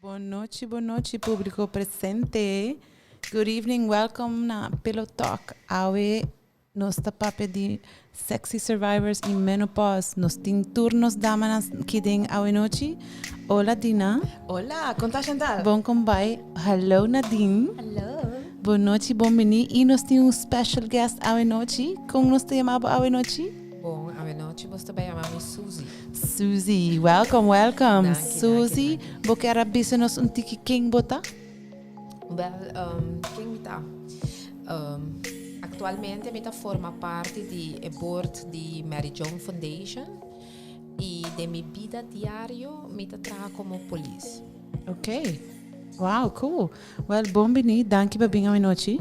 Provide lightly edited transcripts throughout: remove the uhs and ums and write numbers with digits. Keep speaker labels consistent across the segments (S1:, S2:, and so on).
S1: Bon nochi, bon nochi publico presente. Good evening, welcome na Pillow Talk. Awe nos ta papia di sexy survivors y menopause. Nos tin tur nos damanan aki den awe nochi. Hola Dina.
S2: Hola, con ta Chantal?
S1: Bon con bai. Hallo Nadine.
S3: Hallo.
S1: Bon nochi, bon bini. Y nos tin un special guest awe nochi. Con nos ta yama bo awe nochi?
S4: Bon, awe nochi bo ta bay yama mi Suzy.
S1: Suzy, welcome, welcome.
S4: Danki,
S1: Suzy,
S4: danki, danki.
S1: bo kier a bisa nos un tiki ken bo ta?
S4: Wel, ken mi ta? Actualmente mi ta forma parti di e board di Mary Joan Foundation y den mi bida diario mi ta traha como polis.
S1: Ok. Wow, cool. Wel, bon bini. Danki pa bin awe nochi.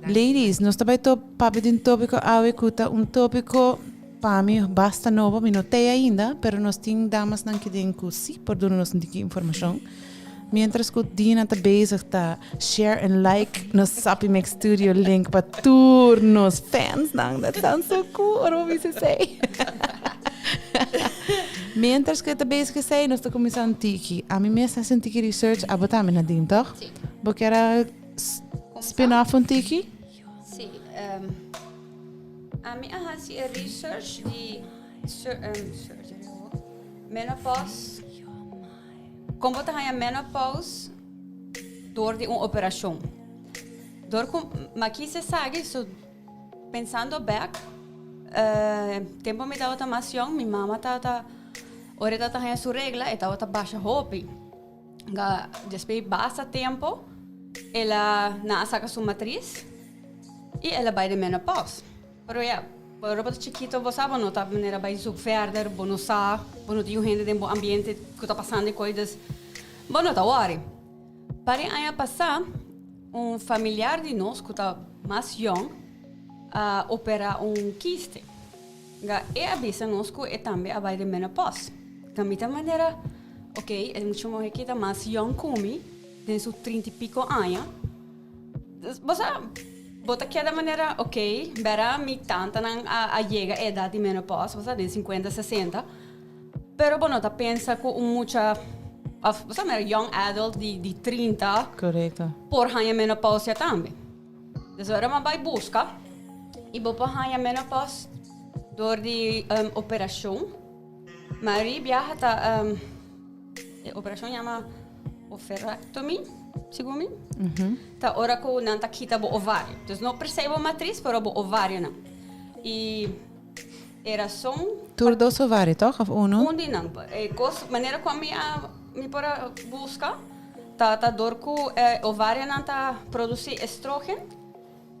S1: Ladies, nos ta bai to papia di un topico awe cu ta un topico pa mi basta nobo. Mi no tei ainda, pero nos tin damasnan ki den cu si por duna nos un tiki informacion. Mientras cu Dina ta bezig ta share and like nos Sapi Mix Studio link pa tur nos fansnan. That sounds so cool, ora bo bisa esey. Mientras cu e ta bezig esey, nos ta cuminsa un tiki. Ami mes a haci un tiki research, abo tambe Nadine, toch?
S3: Si.
S1: Bo kier a spin off un tiki?
S3: Si. Ami a haci e research di surgery, menopause. Kon bo ta haña menopause dor di un operashon? Dor ku mi kis esaki, so pensando bek, tempu mi tabata mas yòn, mi mama tabata, ora e tabata haña su regla, e tabata basha hopi. Ga despues basta tempu, el a nan a saka su matris i el a bai den menopause. Pero ya, ora bo ta chikito bo sa bo no ta manera bai zoek verder, bo no sa, bo no tin un hende den bo ambiente ku ta pasando e kos, dus bo no ta wòri. Par di aña pasá un familiar di nos ku ta mas yòn a operá un kiste. Nga e a bisa nos ku e tambe a bai den menopòs. Ta mi ta manera, ok, e mucha muhé aki ta mas yòn ku mi, den su trinta i piko aña. Bo sa, bo ta keda manera, ok, bera mi tantanan a yega e edat di menopause, bo sa, den sinkuenta, sesenta, pero bo no ta pensa ku un mucha, òf bo sa manera young adult di di 30
S1: Korekto.
S3: por haña menopausia tambe. Dus ora bo bai buska i bo por haña menopause dor di operashon, mayoria biaha ta. E operashon yama oferectomy, segun mi. Ta ora ku nan ta kita bo ovario. Dus no per se bo matris, pero bo ovarionan. I e rason.
S1: Tur dos ovario, toch? Of uno?
S3: Un di nan. E kos, manera ku ami a, mi por a buska, ta ta dor ku e ovarionan ta produsí estrogen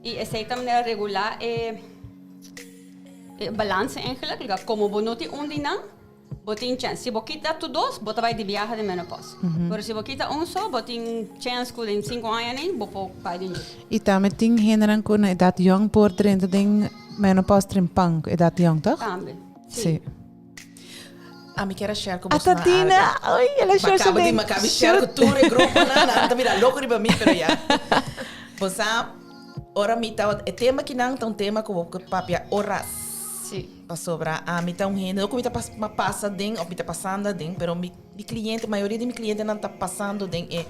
S3: i esei ta manera regulá e e balanse eigenlijk. Komo bo no tin un di nan. Bo tin chèns. Si bo kita tur dos, bo ta bai di biaha den menopause. Pero si bo kita un so, bo tin chèns ku den sinku aña anin bo por bai den dje.
S1: I tambe tin hendenan ku na edat yòn por drenta den menopause trempan ku edat yòn, tòg?
S3: Tambe, si.
S1: Si.
S2: Ami kier a share ku boso
S1: Ata
S2: nan
S1: Tina!
S2: algo.
S1: Oy, el a share su
S2: M'akaba di
S1: den.
S2: m'akaba di share ku tur e gruponan. Nan ta bira loko riba mi, pero ya. Bo sa, ora mi tabata, e tema kinan ta un tema ku bo por papia oras.
S3: Si.
S2: Pasobra ami ta un hende, no ku mi ta pasa den òf mi ta pasando aden, pero mi mi kliente, mayoria di mi klientenan ta pasando den e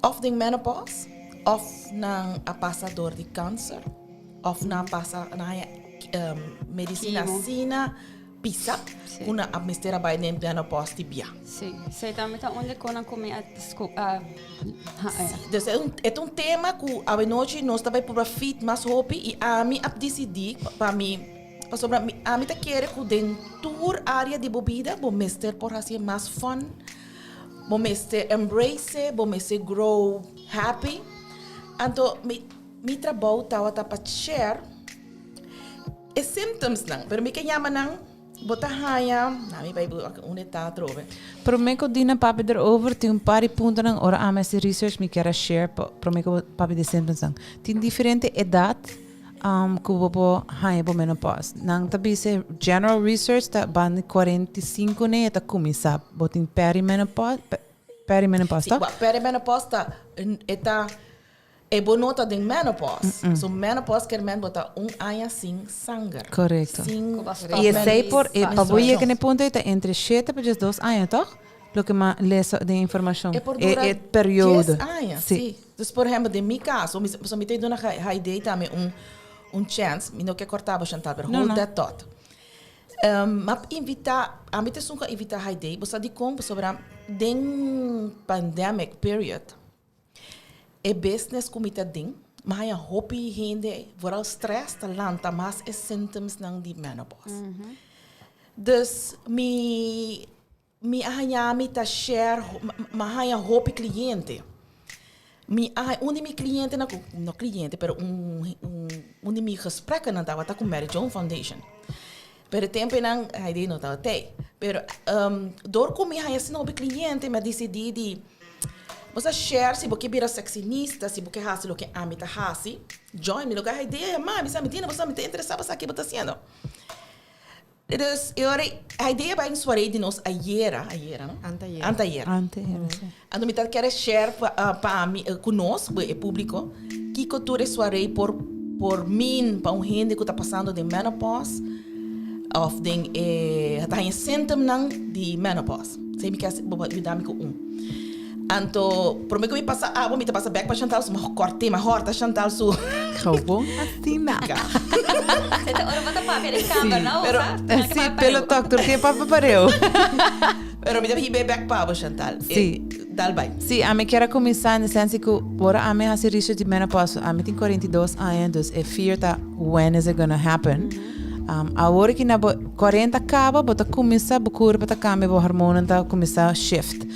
S2: òf den menopause òf nan a pasa dor di kanser òf nan a pasa nan haña medisina asina pisa ku nan a mester a bai den menopause di bia.
S3: Sí, sí, tambe ta un di konan ku mi a a
S2: haña. Dus e ta un tema ku awenochi nos ta bai purba fit mas hopi i ami a disidí pa mi pasobra mi ami ta kere ku den tur área di bo bida bo mester por hasié mas fun, bo mester embrace, bo mester grow happy. Anto mi mi trabou tabata pa share e symptomsnan, pero mi ke yama nan. Bo ta haña, na mi bai wak unda e ta atrobe.
S1: Prome ku Dina papia derover tin un par di puntonan ora ami hasi research mi kier a share pa prome ku bo papia di symptomsnan. Tin diferente edat ku bo por haña bo menopause. Nan ta bisa general research ta banda di 45 ne e ta kuminsá. Bo tin perimenopause, perimenopause
S2: Si,
S1: toch?
S2: wak perimenopause ta e ta E bo no ta den menopause. So menopause kier men bo ta un aña sin sanger.
S1: Correcto.
S2: Sin
S1: Y esey por, pa bo yega na e punto ey ta entre shete pa diesdos aña, toch? Loke m'a lesa den informashon.
S2: E por dura
S1: E periodo.
S2: 10 aña,
S1: Sí.
S2: sí. Dus por ehempel den mi caso, mi so mi ta duna Haidee tambe un un chance, mi no ke corta bo Chantal, pero
S1: No,
S2: hold
S1: no.
S2: that thought. M'a invita, ami ta esun ku a invita Haidee, bo sa dikon? Pasobra den pandemic period, e business ku mi ta den, mi haña hopi hende, vooral stress ta lanta mas e symptoms-nan di menopause. Dus mi Mi a haña mi ta share, mi a haña hopi cliente. Mi a haña, un di mi clientenan, cu no cliente, pero un, un, un di mi gesprekkennan tabata cu Mary Joan Foundation. Pero e temponan Heidi no tabata ei. Pero door cu mi a haña asina hopi cliente, mi a dicidi di, bo sa share si bo ke bira sexinista, si bo ke haci loke ami ta haci, join mi. Loke Heidi a yama mi, sa mi Dina, bo sa mi ta interesa pa sa ke bo ta haciendo. Dus e ora ei idea bai un soirée di nos ayera, ayera no?
S4: Antayera.
S2: Antayera.
S1: Antayera, sí.
S2: Anto mi ta kere share pa, ah, pa mi, eh, ku nos, ku e públiko, kiko tur e soirée por, por mean pa un hende ku ta pasando den menopause òf den e, ta haña symptomnan di menopause. Esei mi ke hasi, bo por yuda mi ku un. Anto, promé ku mi pasa abo, mi ta pasa bèk pa Chantal, so mi kòrt'é, mi a hòrta Chantal su.
S1: Gewoon asina.
S3: E ta ora bo ta papia den kamber, no?
S2: Pero,
S1: Sí, pelo tok, tur tin papia pareu.
S2: Pero mi ta hib'é bèk pa abo, Chantal.
S1: Sí.
S2: Dal bai.
S1: Sí, ami kier a kuminsá den sensi ku ora ami hasi research di menopause, ami tin 42 aña, dus e fear ta when is it gonna happen? Awor ki na bo 40 kaba, bo ta kuminsá, bo kurpa ta kambia, bo hormonan ta kuminsá shift.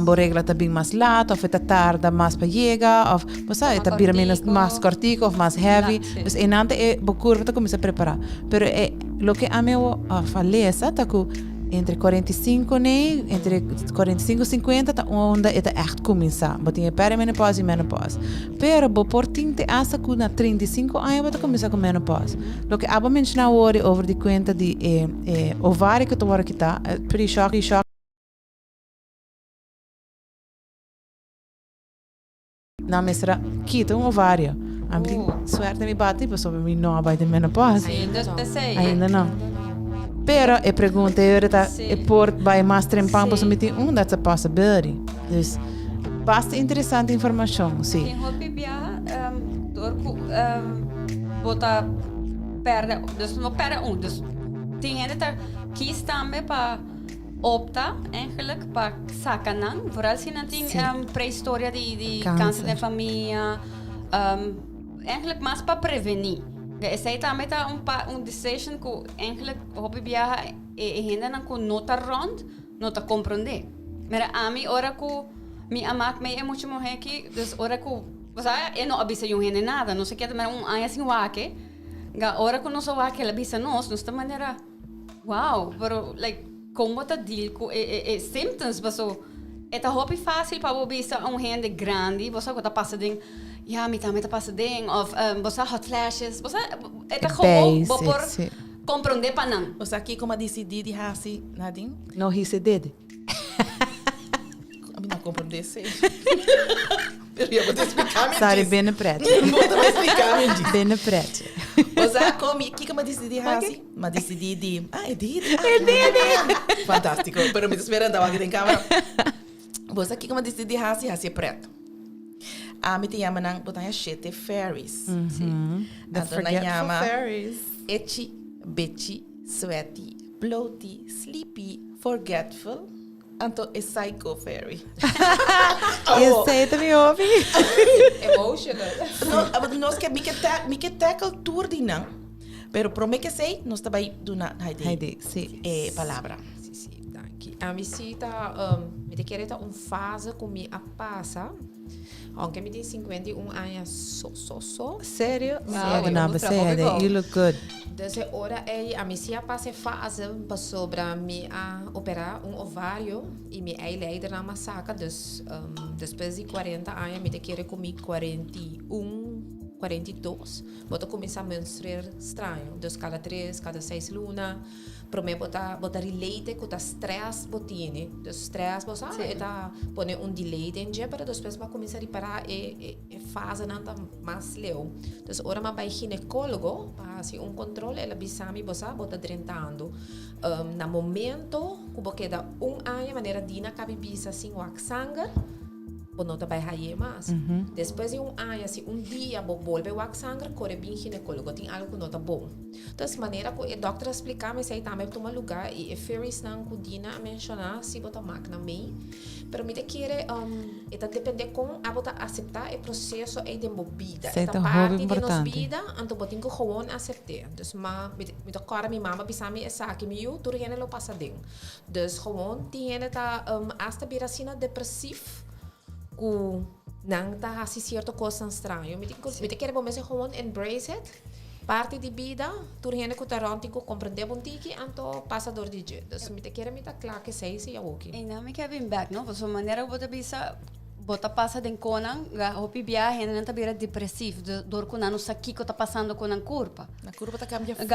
S1: Bo regla ta bin mas laat of e ta tarda mas pa yega of bo sa e ta bira menos mas kòrtiku of mas heavy. Dus einan ta e bo kurpa ta kuminsá prepará. Pero e loke ami a a lesa ta ku entre 45 nei, entre 45 50 ta unda e ta ègt kuminsá. Bo tin e perimenopause i menopause. Pero bo por tin te asta ku na 35 aña bo ta kuminsá ku menopause. Loke abo menshoná awor over di kuenta di e e ovario ku ta wòrdu kitá, pretty shock. Nan mester a kita un ovario. Ami tin suerte mi bati pasobra mi no a bai den menopausa.
S3: Ainda no.
S1: Ainda no. Pero e pregunta e ora ta e por bai mas trempan pasobra mi tin un, that's a possibility. Dus basta interesante informacion, si.
S3: Tin hopi biaha door cu bo ta perde, dus no perde un, dus tin hende ta kies tambe pa Opta eigenlijk pa saca nan, vooral si nan tin prehistoria di, di cancer den famia, eigenlijk mas pa preveni. Esey tambe ta un pa un decision cu eigenlijk hopi biaha e e hendenan cu no ta rond no ta comprende. Mira ami ora cu mi a mak mey e mucha muhe aki, dus ora cu, bo sa e no a bisa yun hende nada, nos a keda mira un aña sin wak e, ora cu nos a wak el a bisa nos, nos ta manera. Wow, pero like kon bo ta deal ku e e e symptoms paso e ta hopi fácil pa bo bisa un hende grandi bo sa ku ta pasa den ya mi tambe ta pasa den of bo sa hot flashes bo sa e ta gewoon bo por komprondé pa nan.
S2: Bo sa kiko mi a disidí di hasi Nadine?
S1: No hise dede.
S2: Mi no komprondé esei. Pero ya bo ta expliká mi
S1: Sorry,
S2: djis.
S1: bene pretje.
S2: Bo ta expliká mi djis.
S1: Bene pretje.
S2: Bo sa kon mi, kiko mi a disidí hasi? Mi a disidí di, ah, e dede. E dede. Fantástiko. Pero mi ta spera nan wak den kamera. Bo sa kiko mi a disidí hasi? Hasi e pret. Ami ta yama nan, bo ta haña shete fairies.
S1: Sí. The
S2: Anto nan
S1: forgetful
S2: yama
S1: fairies.
S2: Echi, Bechi, Sweaty, Bloaty, Sleepy, Forgetful, Anto e psycho fairy.
S1: Esei ta mi hopi.
S4: Emotional.
S2: No, nos ke, mi ke ta, mi ke tackle tur di nan. Pero prome ke esei, nos ta bai duna Heidi,
S1: Heidi, sí.
S2: e palabra.
S4: Sí, sí, danki. Ami sí ta, um, mi ta kere ta un fase ku mi a pasa. Aunke mi tin 51 aña so, so, so.
S1: Serio?
S3: Wow,
S1: Serio, no,
S3: mustra
S1: besé,
S3: hopi bon.
S1: you look good.
S4: Dus e ora ei ami si a pasa e fase pasobra mi a opera un ovario y mi eileidernan a saca. Dus despues di 40 aña mi ta kere cu mi 41, 42 bo ta cuminsa menstruer straño. Dus cada tres, cada seis luna. Prome bo ta bo ta relate cu ta stress bo tene. Dus stress bo sa e ta pone un delay den dje pero despues bo a cuminsa ripara e e e fasenan ta mas leu. Dus ora mi a bay ginecologo pa haci un control el a bisa mi bo sa bo ta drentando na momento. ku bo keda un aña manera Dina kabi bisa sin wak sanger, bo no ta bai haye mas. Despues di un aña si un dia bo bolbe wak sanger kore bin ginecologo tin algo ku no ta bon. Entonces manera ku e dokter a splika mi esei tambe a tuma luga i e theories-nan ku Dina a menshoná si bo ta mak nan mei. Pero mi ta kere e ta depende kon abo ta aseptá e proseso ei den bo bida.
S1: Esei
S4: E ta
S1: ta hopi
S4: parti di nos
S1: importante.
S4: bida anto bo tin ku gewoon asept'é. Dus ma mi ta kòrda mi mama bisa mi esaki mi yu tur hende lo pasa den. Dus gewoon tin hende ta hasta bira asina depresief ku nan ta hasi sierto kosnan straño. Mi tin ku mi ta kere bo mester gewoon embrace it, parti di bida, tur hende ku ta rònt tin ku komprendé bo un tiki anto pasa dor di dje. Dus mi ta kere mi ta kla ku esei si awoki.
S3: I nan mi ke bin bèk no, pasobra manera ku bo ta bisa bo ta pasa den konan hopi biaha hendenan ta bira depresief dor ku nan no sa kiko ta pasando ku nan kurpa.
S2: Nan kurpa ta kambia ful.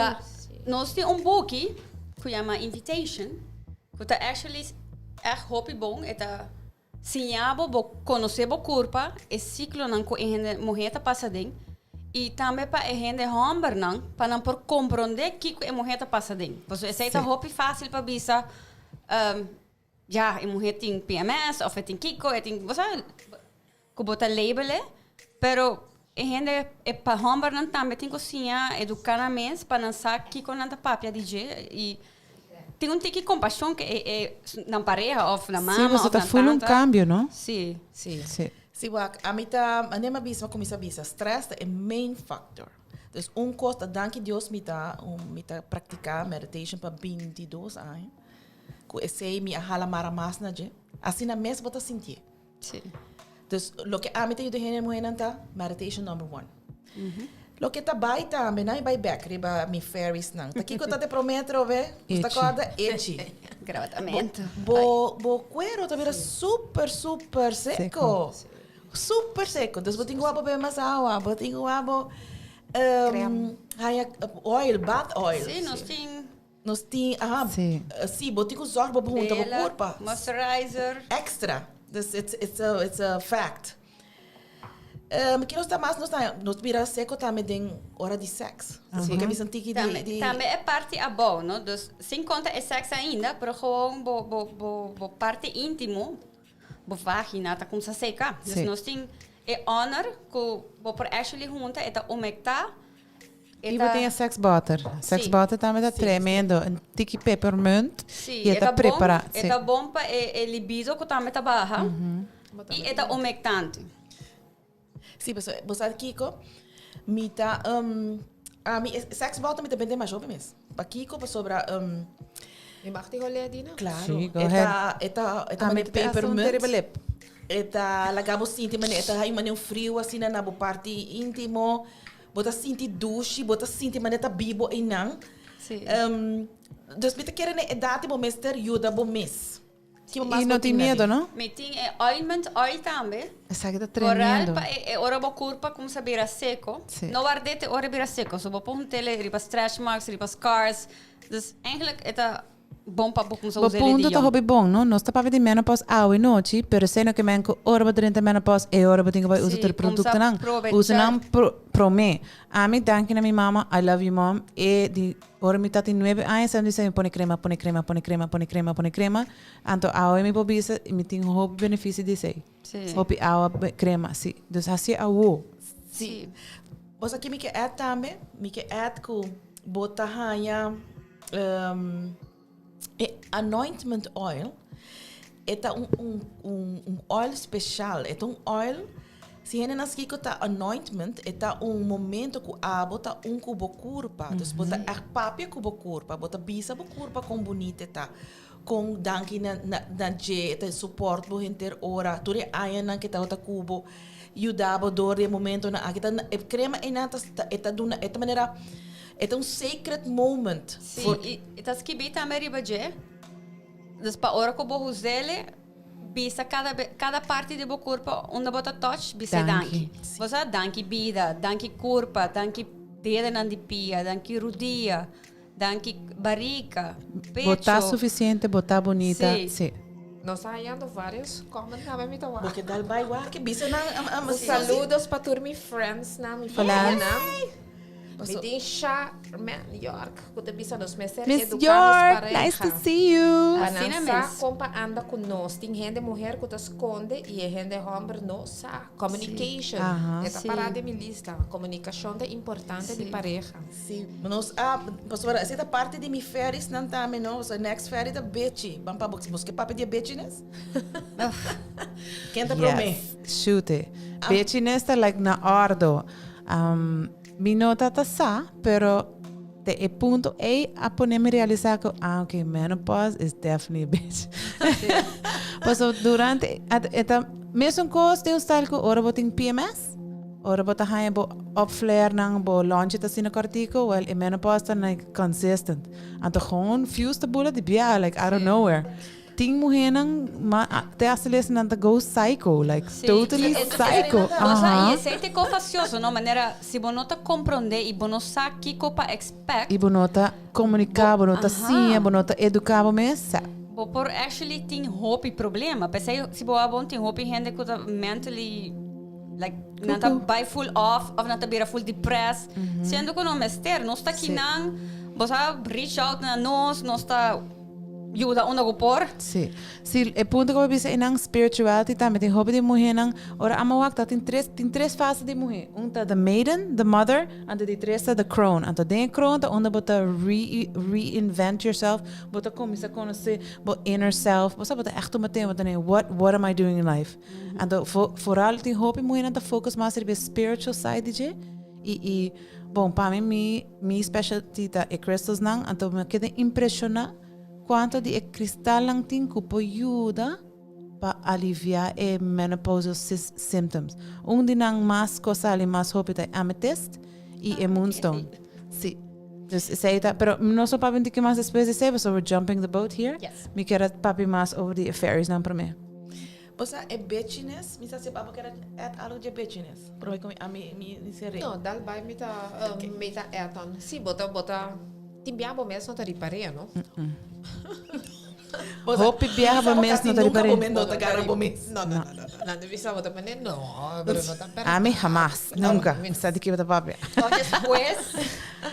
S3: Nos tin un buki ku yama Invitation, ku ta actually ègt hopi bon. E ta siña bo bo konosé bo kurpa, e siklonan ku e hende muhé ta pasa den, i tambe pa e hende hòmbernan pa nan por komprondé kiko e muhé ta pasa den. Pasobra esei ta hopi fásil pa bisa, ya, e muhé tin PMS òf e tin kiko, e tin, bo sa. Ku bo ta label e, pero e hende e pa hombernan tambe tin ku siña eduká nan mes pa nan sa kiko nan ta papia di dje i tin un tiki kompashon ke e e nan pareha òf nan
S1: Sí,
S3: mama
S1: boso
S3: òf
S1: ta
S3: nan
S1: ful un
S3: tanta.
S1: kambio, no?
S3: Sí.
S4: Sí.
S1: Sí.
S2: Sí, wak, ami ta, manera mi a bisa, mi a kuminsá bisa, stress ta e main factor. Dus un kos ta, danki Dios mi ta, mi ta praktiká meditation pa bintidos aña, ku esei mi a hala mara mas na dje. Asina mes bo ta sintié.
S3: Sí.
S2: Dus loke ami ta yuda hende muhénan ta meditation number one. Loke ta bai tambe, nan bai bek riba mi fairies nan. Ta kiko ta te promé atrobe? Bo ta
S1: Echi.
S2: kòrda? Echi.
S3: Grabatamento.
S2: Bo, bo kuero ta bira super, super seko.
S1: Seko.
S2: Super seko. Dus bo tin ku wou bebe mas awa, bo tin ku wou
S4: Crème.
S2: haña oil, bath oil.
S3: Sí, nos tin
S2: Nos tin, aha,
S1: Sí.
S2: sí, bo tin ku zorg bo hunta bo
S3: bela,
S2: kurpa.
S3: moisturizer.
S2: Extra. Dus it's, it's a, it's a fact. Ki nos ta mas nos ta, nos bira seco tambe den ora di sex. Dus bo ke bisa un tiki di,
S3: Tambe,
S2: di.
S3: tambe e parti abou, no? Dus sin konta e sex ainda, pero gewoon bo, bo, bo, bo parti intimo, bo vagina ta kumsa seka. Dus
S1: Sí.
S3: nos tin e honor ku bo por actually hunta, e ta humecta.
S1: I bo tin e sex butter. Sex butter tambe ta tremendo. Un tiki pepermunt
S3: Sí,
S1: i e ta prepara.
S3: E ta bon pa e libido ku tambe ta baha. I e ta humectante.
S2: Sí, pasobra bo sa kiko? Mi ta, ami e sex butter mi ta bende masha hopi mes. Pakiko? Pasobra.
S4: Mi mag tin olé, Dina?
S2: Claro.
S1: Sí, go
S2: E
S1: ahead.
S2: ta, e ta, e ta
S1: Ami
S2: manera
S1: ta hasta un
S2: pepermunt.
S1: terrible lip.
S2: E ta laga bo sinti manera, e ta hay manera un friu asina na bo parti intimo. Bo ta sinti dushi, bo ta sinti manera ta bibo einan.
S3: Sí.
S2: Dus mi ta kere na e edat di bo mester yuda bo mes. Ki bo mas
S1: I
S2: bo
S1: no tin
S2: tin na
S1: miedo,
S2: di?
S1: no?
S3: Mi tin e ointment oil tambe.
S1: Esaki ta
S3: Vooral
S1: tremendo.
S3: pa e, e ora bo curpa cuminsa bira seco.
S1: Sí.
S3: No ward'é te ora e bira seco. So bo por hunt'é riba stretch marks, riba scars. Dus eigenlijk e ta bon pa bo kumsa
S1: Bo
S3: usa e di
S1: punto ta
S3: yòn.
S1: hopi bon, no? Nos ta papia di menopause awe nochi, pero esei no ke men ku ora bo drenta menopause e ora bo tin ku bai usa
S3: Sí,
S1: tur e
S3: kumsa
S1: produktonan.
S3: probecha.
S1: Usa nan pro promé. Ami danki na mi mama, I love you mom, e di ora mi ta tin nuebe aña semper di mi pone krema, pone krema, pone krema, pone krema, pone krema. Anto awe mi por bisa mi tin hopi benefisio di esei.
S3: Sí.
S1: Hopi awa, krema, si. Dus hasié awo.
S2: Sí. Bo sa ki mi ke add tambe? Mi ke add ku bo ta haña e anointment oil e ta un un un un oil special. E ta un oil, si hende nan skiko ta anointment, e ta un momento ku abo ta un ku bo kurpa. Dus bo ta ègt papia ku bo kurpa, bo ta bisa bo kurpa kon bunita e ta, kon danki na na na dje e ta support bo henter ora, tur e añanan ke tabata ku bo, yuda bo dor di e momentonan aki. Ta e krema einan ta e ta duna e ta manera e ta un sacred moment.
S3: Sí, i e ta skibí tambe riba dje. Dus pa ora ku bo hus'el, bisa kada be kada parti di bo kurpo unda bo ta touch, bisa e danki. Bo sa danki bida, danki kurpa, danki dedenan di pia, danki rudia, danki barika, pecho.
S1: Bo ta sufisiente, bo ta bunita.
S3: Sí.
S1: Sí.
S4: Nos ta hañando varios comment tambe mi ta wak.
S2: Bo ke dal bai wak, bisa nan
S4: Saludos pa tur mi friends nan, mi familianan. Mi tin Charmaine York ku ta bisa nos mester
S1: Miss
S4: eduká nos
S1: York,
S4: pareha.
S1: nice to see you.
S4: Pa nan
S3: Asina
S4: sa
S3: mes.
S4: kon pa anda ku nos. Tin hende muher ku ta skonde i e hende hòmber no sa. Communication.
S1: Aha.
S4: E ta pará den mi lista. Komunikashon ta importante di pareha.
S2: Sí, nos a, pasobra esei ta parti di mi ferries-nan tambe, no? So next ferry ta Bechi. Ban pa bo, bo ke papia di e Bechiness? Ken ta promé?
S1: Yes, shoot it. Bitchiness ta like na ordo. Um, mi no ta ta sa, pero te e punto ei a pone mi realisa ku, ah, okay, menopause is definitely a bitch. Paso durante, at, e ta mesun kos den un style ku ora bo tin PMS, ora bo ta haña bo opflare nan, bo lonchi ta asina kortiko, well, e menopause ta like consistent. Anto gewoon fuse ta bula di bia, like out of nowhere. Tin muhénan ma te hasta les nan ta go psycho, like
S3: Sí.
S1: totally
S3: Sí,
S1: psycho.
S3: Bo sa,
S1: Aha.
S3: i esei ta e kos fasioso, no? Manera, si bo no ta komprondé i bo no sa kiko pa expect.
S1: I bo no ta komuniká, bo no ta
S3: Aha.
S1: siña, bo no ta eduká bo mes, sa.
S3: Bo por actually tin hopi problema. P'esei si bo a bon tin hopi hende ku ta mentally like nan ta
S1: Cuckoo.
S3: bai full off of nan ta bira full depressed. Siendo ku no mester. Nos ta
S1: Sí.
S3: kinan, bo sa reach out na nos, nos ta. Yuda unda ku por.
S1: Sí. Sí, e punto ku bo bisa einan spirituality tambe tin hopi di muhénan ora amo wak ta tin tres tin tres fase di muhé. Un ta the maiden, the mother, anto di tres ta the crone. Anto den e crone ta unda bo ta re reinvent yourself, bo ta kuminsá konosé bo inner self, bo sa bo ta ègt tuma tempu ta what what am I doing in life? Anto fo foral tin hopi muhénan ta focus mas riba e spiritual side di dje i i bon pa mi mi Mi specialty ta e crystalsnan, anto mi a keda impresiona cuanto di e cristalnan tin cu por yuda pa alivia e menopausal symptoms. Un di nan mas cu a sali mas hopi ta e amethyst y e moonstone. Si. Dus esey ta, pero nos lo papia un tiki mas despues di esey, pasobra we're jumping the boat here.
S3: Yes.
S1: Mi kier a papia mas over di e fairies-nan prome.
S2: Bo sa e bitchiness? Mi sa si abo kier add algo dje bitchiness. Prome ku mi a mi mi sere.
S4: No, dal bai mi ta mi ta add on. Si, bo ta bo ta tin biaha bo mes no ta ripar'é, no?
S1: Hopi biaha bo mes no ta ripar'é.
S2: Nunka bo mes no ta gara bo mes.
S4: No, no, no, no. Nan ta bisa bo ta pone no, pero no ta pèrdè.
S1: Ami hamas, nunka. Mi sa di ke bo ta papia.
S3: Toch despues.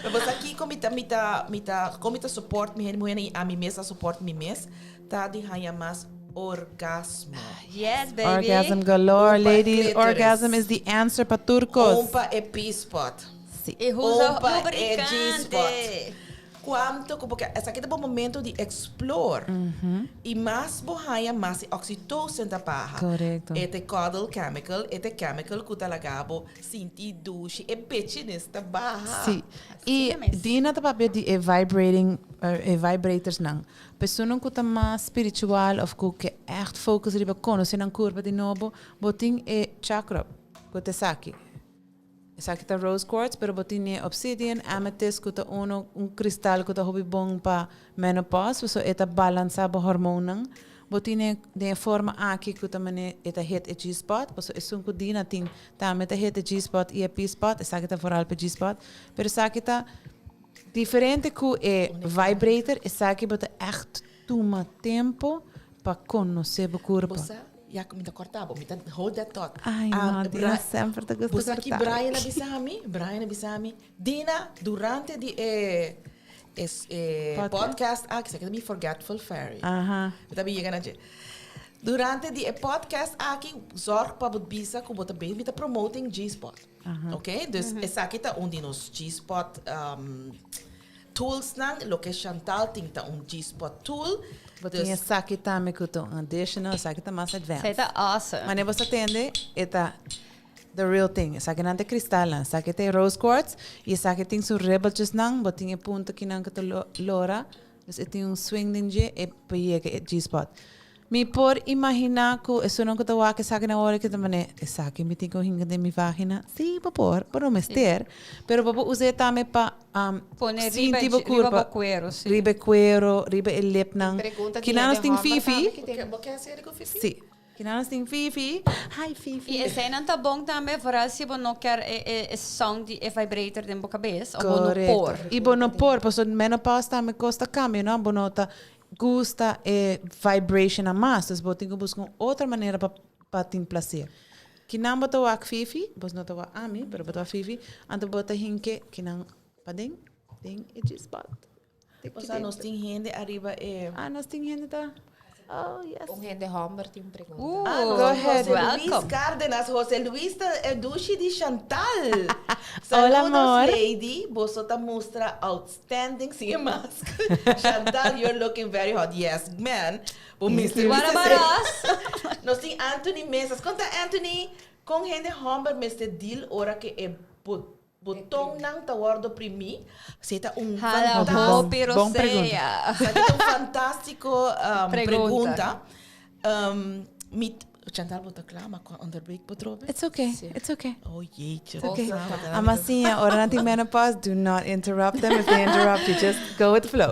S2: Pero bo sa kiko mi ta mi ta mi ta kon mi ta support mi hende muhé i ami mes a support mi mes? Ta di haña mas orgasmo.
S3: Yes baby.
S1: Orgasm galore,
S2: Opa
S1: ladies.
S2: clitoris.
S1: Orgasm is the answer pa tur kos.
S2: Ompa e P-spot.
S1: Sí.
S3: E usa
S2: Ompa e
S3: lubricante.
S2: G-spot. Cuanto cu porque esaki ta bo momento di explore. Y mas bo haña mas e oxytocin ta baha.
S1: Correcto.
S2: E ta cuddle chemical, e ta chemical cu ta laga bo sinti dushi, e bitchiness ta baha.
S1: Sí. Y
S3: Asina mes.
S1: Dina ta papia di e vibrating, e vibrators nan. Personan ku ta mas spiritual of ku ke ègt focus riba konosé nan kurpa di nobo, bo tin e chakra ku ta esaki. Esaki ta rose quartz, pero bo tin e obsidian, amethyst ku ta uno un kristal ku ta hopi bon pa menopause, pasobra e ta balansá bo hormonnan. Bo tin e den e forma aki ku ta manera e ta hit e G-spot, pasobra esun ku Dina tin tambe ta hit e G-spot i e P-spot, esaki ta vooral pa e G-spot. Pero esaki ta Diferente ku e vibrator, esaki bo ta ègt tuma tempu pa konosé bo kurpa.
S2: Bo sa, ya ku mi ta kòrta bo, mi ta hold that thought.
S1: Ai no, Dina semper ta gusta
S2: Bo sa ki
S1: kòrta mi.
S2: Brian a bisa mi? Brian a bisa mi, Dina, durante di e e e podcast aki, esaki ta mi forgetful fairy.
S1: Aha.
S2: Mi ta bin yega na dje. Durante di e podcast aki, zorg pa bo bisa ku bo ta bin, mi ta promoting G-spot. Ok, dus esaki ta un di nos G-spot um, toolsnan. Loke Chantal tin ta un G-spot tool.
S1: Bo tin esaki tambe ku ta un additional, esaki ta mas advanced.
S3: Esei ta awesome.
S1: Wanneer bo sa tende, e ta the real thing. Esaki nan ta kristalnan, esaki ta e rose quartz i esaki tin su ribbeltjesnan, bo tin e punto kinan ku ta lora, dus e tin un swing den dje, e por yega e G-spot. Mi por imaginá ku esunnan ku ta wak esaki na ora ke ta manera, esaki mi tin ku hinka den mi vagina? Sí, bo por, bo no mester, pero bo por us'é tambe pa
S3: Pone riba
S1: sinti bo
S3: riba bo
S1: kurpa,
S3: kuero, sí.
S1: riba e kuero, riba e lipnan.
S4: Pregunta di
S1: Kina nos
S4: hende
S1: tin
S4: hòmber
S1: Fifi?
S4: tambe ki tin.
S2: Bo ke hasi eri ku Fifi?
S1: Sí. Kina nos tin Fifi? Hi Fifi.
S3: I eseinan ta bon tambe, vooral si bo no kier e e e sound di e vibrator den bo kabes, of bo no por.
S1: Korekto. I bo no por, pasobra menopause tambe kos ta kambia, no? Bo no ta gusta e vibrationnan mas, dus bo tin ku buska un otro manera pa pa tin placer. Kinan bo ta wak Fifi, bos no ta wak ami, pero bo ta wak Fifi, anto bo ta hinke kinan paden den e G-spot.
S2: Osea nos tin hende ariba e.
S1: Ah, nos tin hende ta. Oh, yes.
S4: Un hende homber tin un pregunta.
S2: Ah,
S1: Go ahead.
S2: Jose Luis
S3: Welcome.
S2: Cárdenas. Jose Luis ta e dushi di Chantal.
S1: Hola,
S2: Saludos,
S1: amor.
S2: lady. Boso ta mustra outstanding sin e mask. Chantal, you're looking very hot. Yes, man. Bo mister
S3: What
S2: bisa
S3: about
S2: esei.
S3: us?
S2: Nos tin Anthony Mesas. Konta Anthony, kon hende homber mester deal ora ke e bo Botonnan ta wordo primi. Esei ta un
S3: Hala
S2: fantástico.
S3: hopi
S1: Bon pregunta.
S3: rosea.
S2: Esaki ta un fantástico
S3: Pregunta.
S2: pregunta. Um, mi, Chantal, bo ta kla? Ma con onderbreek bo trobe?
S1: It's okay,
S4: Sí.
S1: it's okay.
S2: Oh jeetje.
S1: It's okay.
S2: Sa, wat dan?
S1: Ama siña, ora nan tin menopause, do not interrupt them. If they interrupt you, just go with the flow.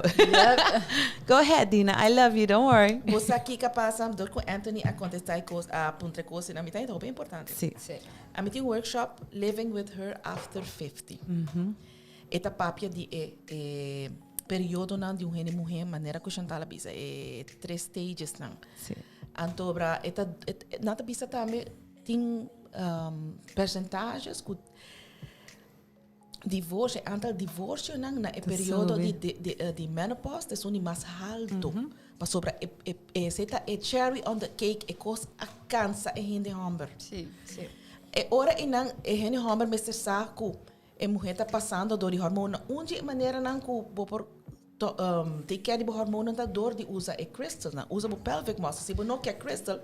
S1: Go ahead, Dina. I love you. Don't worry.
S2: Bo sa kiko a pasa dor ku Anthony a kontestá e kos, a puntra e kos, na mi ta hopi importante.
S1: Sí.
S4: Sí.
S2: Ami tin un workshop Living with Her After 50. E ta papia di e e periodonan di un hende muhé manera ku Chantal a bisa e tres stagesnan.
S1: Sí.
S2: Antobra e ta nan ta bisa tambe tin percentages ku divorcio, e aantal divorcionan na e periodo di di di menopause ta esun di mas halto. Pasobra e e esei ta e cherry on the cake, e kos a kansa e hende hòmber.
S3: Sí.
S4: Sí.
S2: E ora einan e hende hòmber mester sa ku e muhé ta pasando dor di hormonan. Un di e maneranan ku bo por to take care di bo hormonan ta dor di usa e crystalnan, usa bo pelvic muscle. Si bo no ke crystal,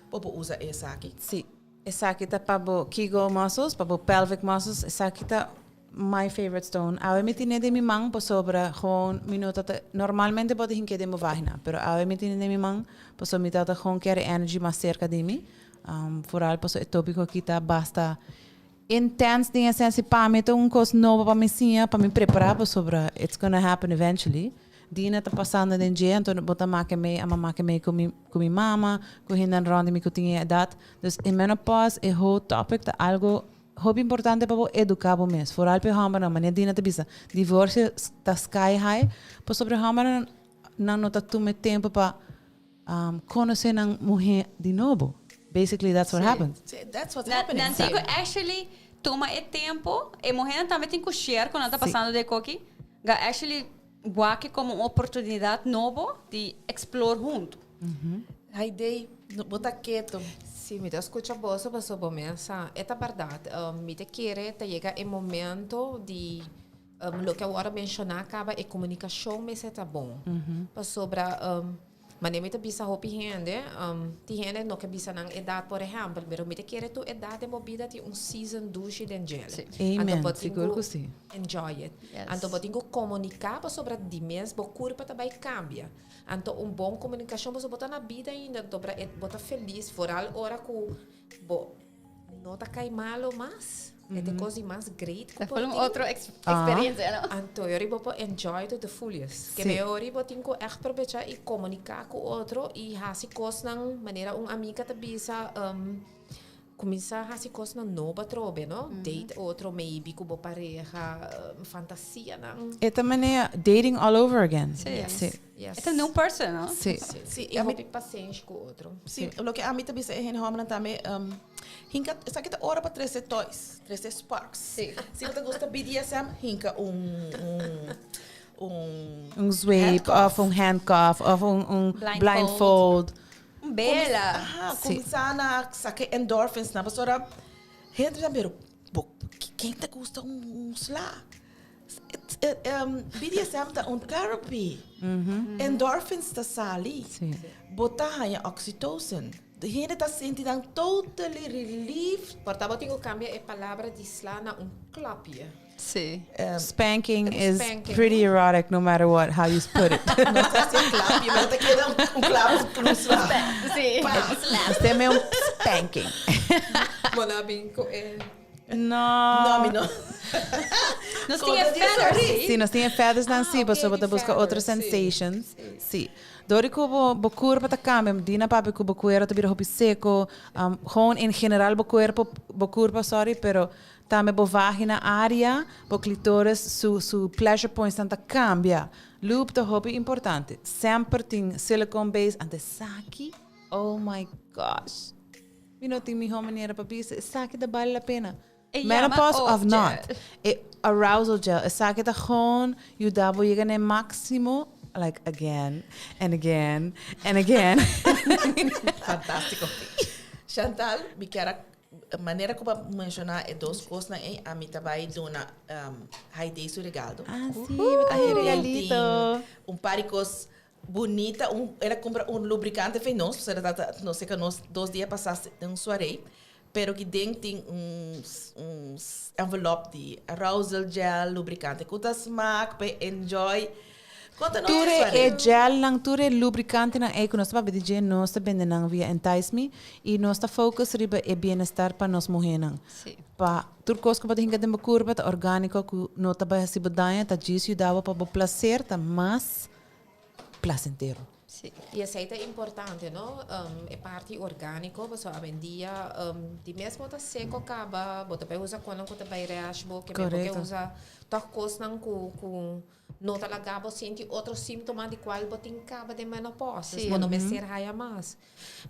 S2: bo por usa esaki.
S1: Sí. Esaki ta pa bo Kegel muscles, pa bo pelvic muscles. Esaki ta my favorite stone. Awe mi tine den mi man pasobra gewoon mi no ta ta, normalmente bo ta hinke den bo vagina, pero awe mi tine den mi man pasobra mi ta ta gewoon kere energy mas cerca di mi. Vooral pasobra e topico aki ta basta intens den e sensi pa mi ta un cos nobo pa mi siña, pa mi prepara pasobra it's gonna happen eventually. Dina ta pasando den dje, anto bo ta make mei, ama make mei ku mi, ku mi mama, ku hendenan rond di mi ku tin e edat. Dus e menopause, e whole topic ta algo hopi importante pa bo eduká bo mes. Foral pa e hòmbernan, manera Dina ta bisa, divorsio ta sky high, pasobra e hòmbernan nan no ta tuma e tempu pa konosé nan muhé di nobo. Basically that's what happens.
S2: Sí, that's what's happening.
S3: Nan tin ku actually tuma e tempu, e muhénan tambe tin ku share ku nan ta pasando den e koki, ga actually Wak como un oportunidad nobo di explore hunto.
S2: Haidee, bo ta keto.
S4: Si, mi ta scucha boso paso bo mes sa e ta berdad. Mi ta kere ta yega e momento di loke awor a menciona caba e comunicacion mester ta bon. Pasobra Manera mi ta bisa hopi hende, tin hende no ke bisa nan edat por ehèmpel, pero mi ta kere tur edat den bo bida tin un season dushi den djele.
S1: Sí. Amen,
S4: Anto bo tin
S1: sigur
S4: ku
S1: ku sí.
S4: enjoy it.
S3: Yes.
S4: Anto bo tin ku komuniká pasobra di mes bo kurpa ta bai kambia. Anto un bon komunikashon pasobra bo ta na bida ainda, anto bo ta felis foral ora ku bo No ta kai malo mas. E ta kos di mas great ku
S3: Ta
S4: por
S3: fue un
S4: tin.
S3: otro ex experiencia, no?
S4: Anto yori bo por enjoy to the fullest. Ke
S1: Sí.
S4: me ori bo tin ku echt probecha i komuniká ku otro i hasi kosnan manera un amiga ta bisa kuminsá hasi kosnan nobo atrobe, no? Date otro maybe ku bo pareha, fantasianan.
S1: E ta manera dating all over again.
S3: Sí.
S1: Sí.
S4: Yes.
S3: E ta new person, no?
S1: Sí.
S4: Sí,
S2: Sí,
S4: i
S2: ami-
S4: hopi pasenshi ku otro.
S2: Sí, loke ami ta bisa e hende hòmbernan tambe, hinka, esaki ta ora pa trese toys, trese sparks.
S3: Sí.
S2: Si bo ta gusta BDSM, hinka un, un, un
S1: Un zweep
S2: handcuff.
S1: of un handcuff of un, un
S3: Blindfold.
S1: blindfold.
S3: Un bela.
S2: Aha,
S1: Sí.
S2: kuminsá na saka e endorphins na pasobra hende ta pero bo ken ta gusta un, un sla? BDSM ta un therapy. Endorphins ta sali.
S1: Sí.
S2: Bo ta haña oxytocin. De hende ta sinti nan totally relieved.
S4: Por ta bo tin ku kambia e palabra di sla na un klapje.
S3: Sí.
S1: Spanking is
S4: Spanking.
S1: pretty erotic no matter what, how you put it.
S2: No ta si klapje, pero ta keda un klap un sla.
S3: Sí.
S1: Este me un spanking.
S4: Bo no a bin ku e.
S1: No.
S2: No, mi no.
S3: Nos
S2: Con
S3: tin e
S2: de
S3: feathers,
S2: sorry.
S3: sí.
S1: Sí, nos tin e feathers nan sí,
S4: Ah,
S1: pasobra
S4: ok,
S1: bo ta
S4: di
S1: busca otro
S4: feathers, sí.
S1: sensations. Sí. Dor di cu bo, bo curpa ta cambia, Dina papia cu bo cuero ta bira hopi seco, um, gewoon en general bo cuerpo, bo curpa, sorry, pero tambe bo vagina area, bo clitoris, su, su pleasure points nan ta cambia. Lube ta hopi importante. Semper tin silicone base, antes esaki, oh my gosh. Mi no tin mihó manera pa bisa, esaki ta bale la pena.
S3: E yama
S1: Menopause
S3: oh,
S1: of not,
S3: gel.
S1: e arousal gel, esaki ta gewoon yuda bo yega na e máximo, like again and again and again.
S2: Fantástiko. Chantal, mi kier a manera ku bo a menshoná e dos kosnan ei, ami ta bai duna Haidee su regaldo.
S1: Ah, sí, bo ta haña regalito.
S2: Tin un par di kos bunita, un, el a kumpra un lubrikante fe nos, pasobra el ta nos seka nos dos dia pasá den un suarei, pero ki den tin un un envelop di arousal gel, lubrikante ku ta smak pa e enjoy. Konta nos
S1: Tur
S2: di
S1: e
S2: suarei.
S1: gelnan, tur e lubrikantenan ei ku nos ta papia di dje, nos ta bende nan via Entice Me i nos ta focus riba e bienestar pa nos muhénan.
S3: Sí.
S1: Pa tur kos ku bo ta hinka den bo kurpa ta orgániko ku no ta bai hasi bo daño, ta djis yuda bo pa bo plaser ta mas placentero.
S3: Sí.
S4: Y esey ta importante, no? E parti orgánico, pasobra awendia di mes bo ta seco caba, bo ta bay usa conan cu ta bay rash bo, ke men bo ke usa toch cosnan cu cu no ta laga bo sinti otro simptoma di cual bo tin caba den menopausa.
S3: Sí.
S4: Bo no mester haya mas.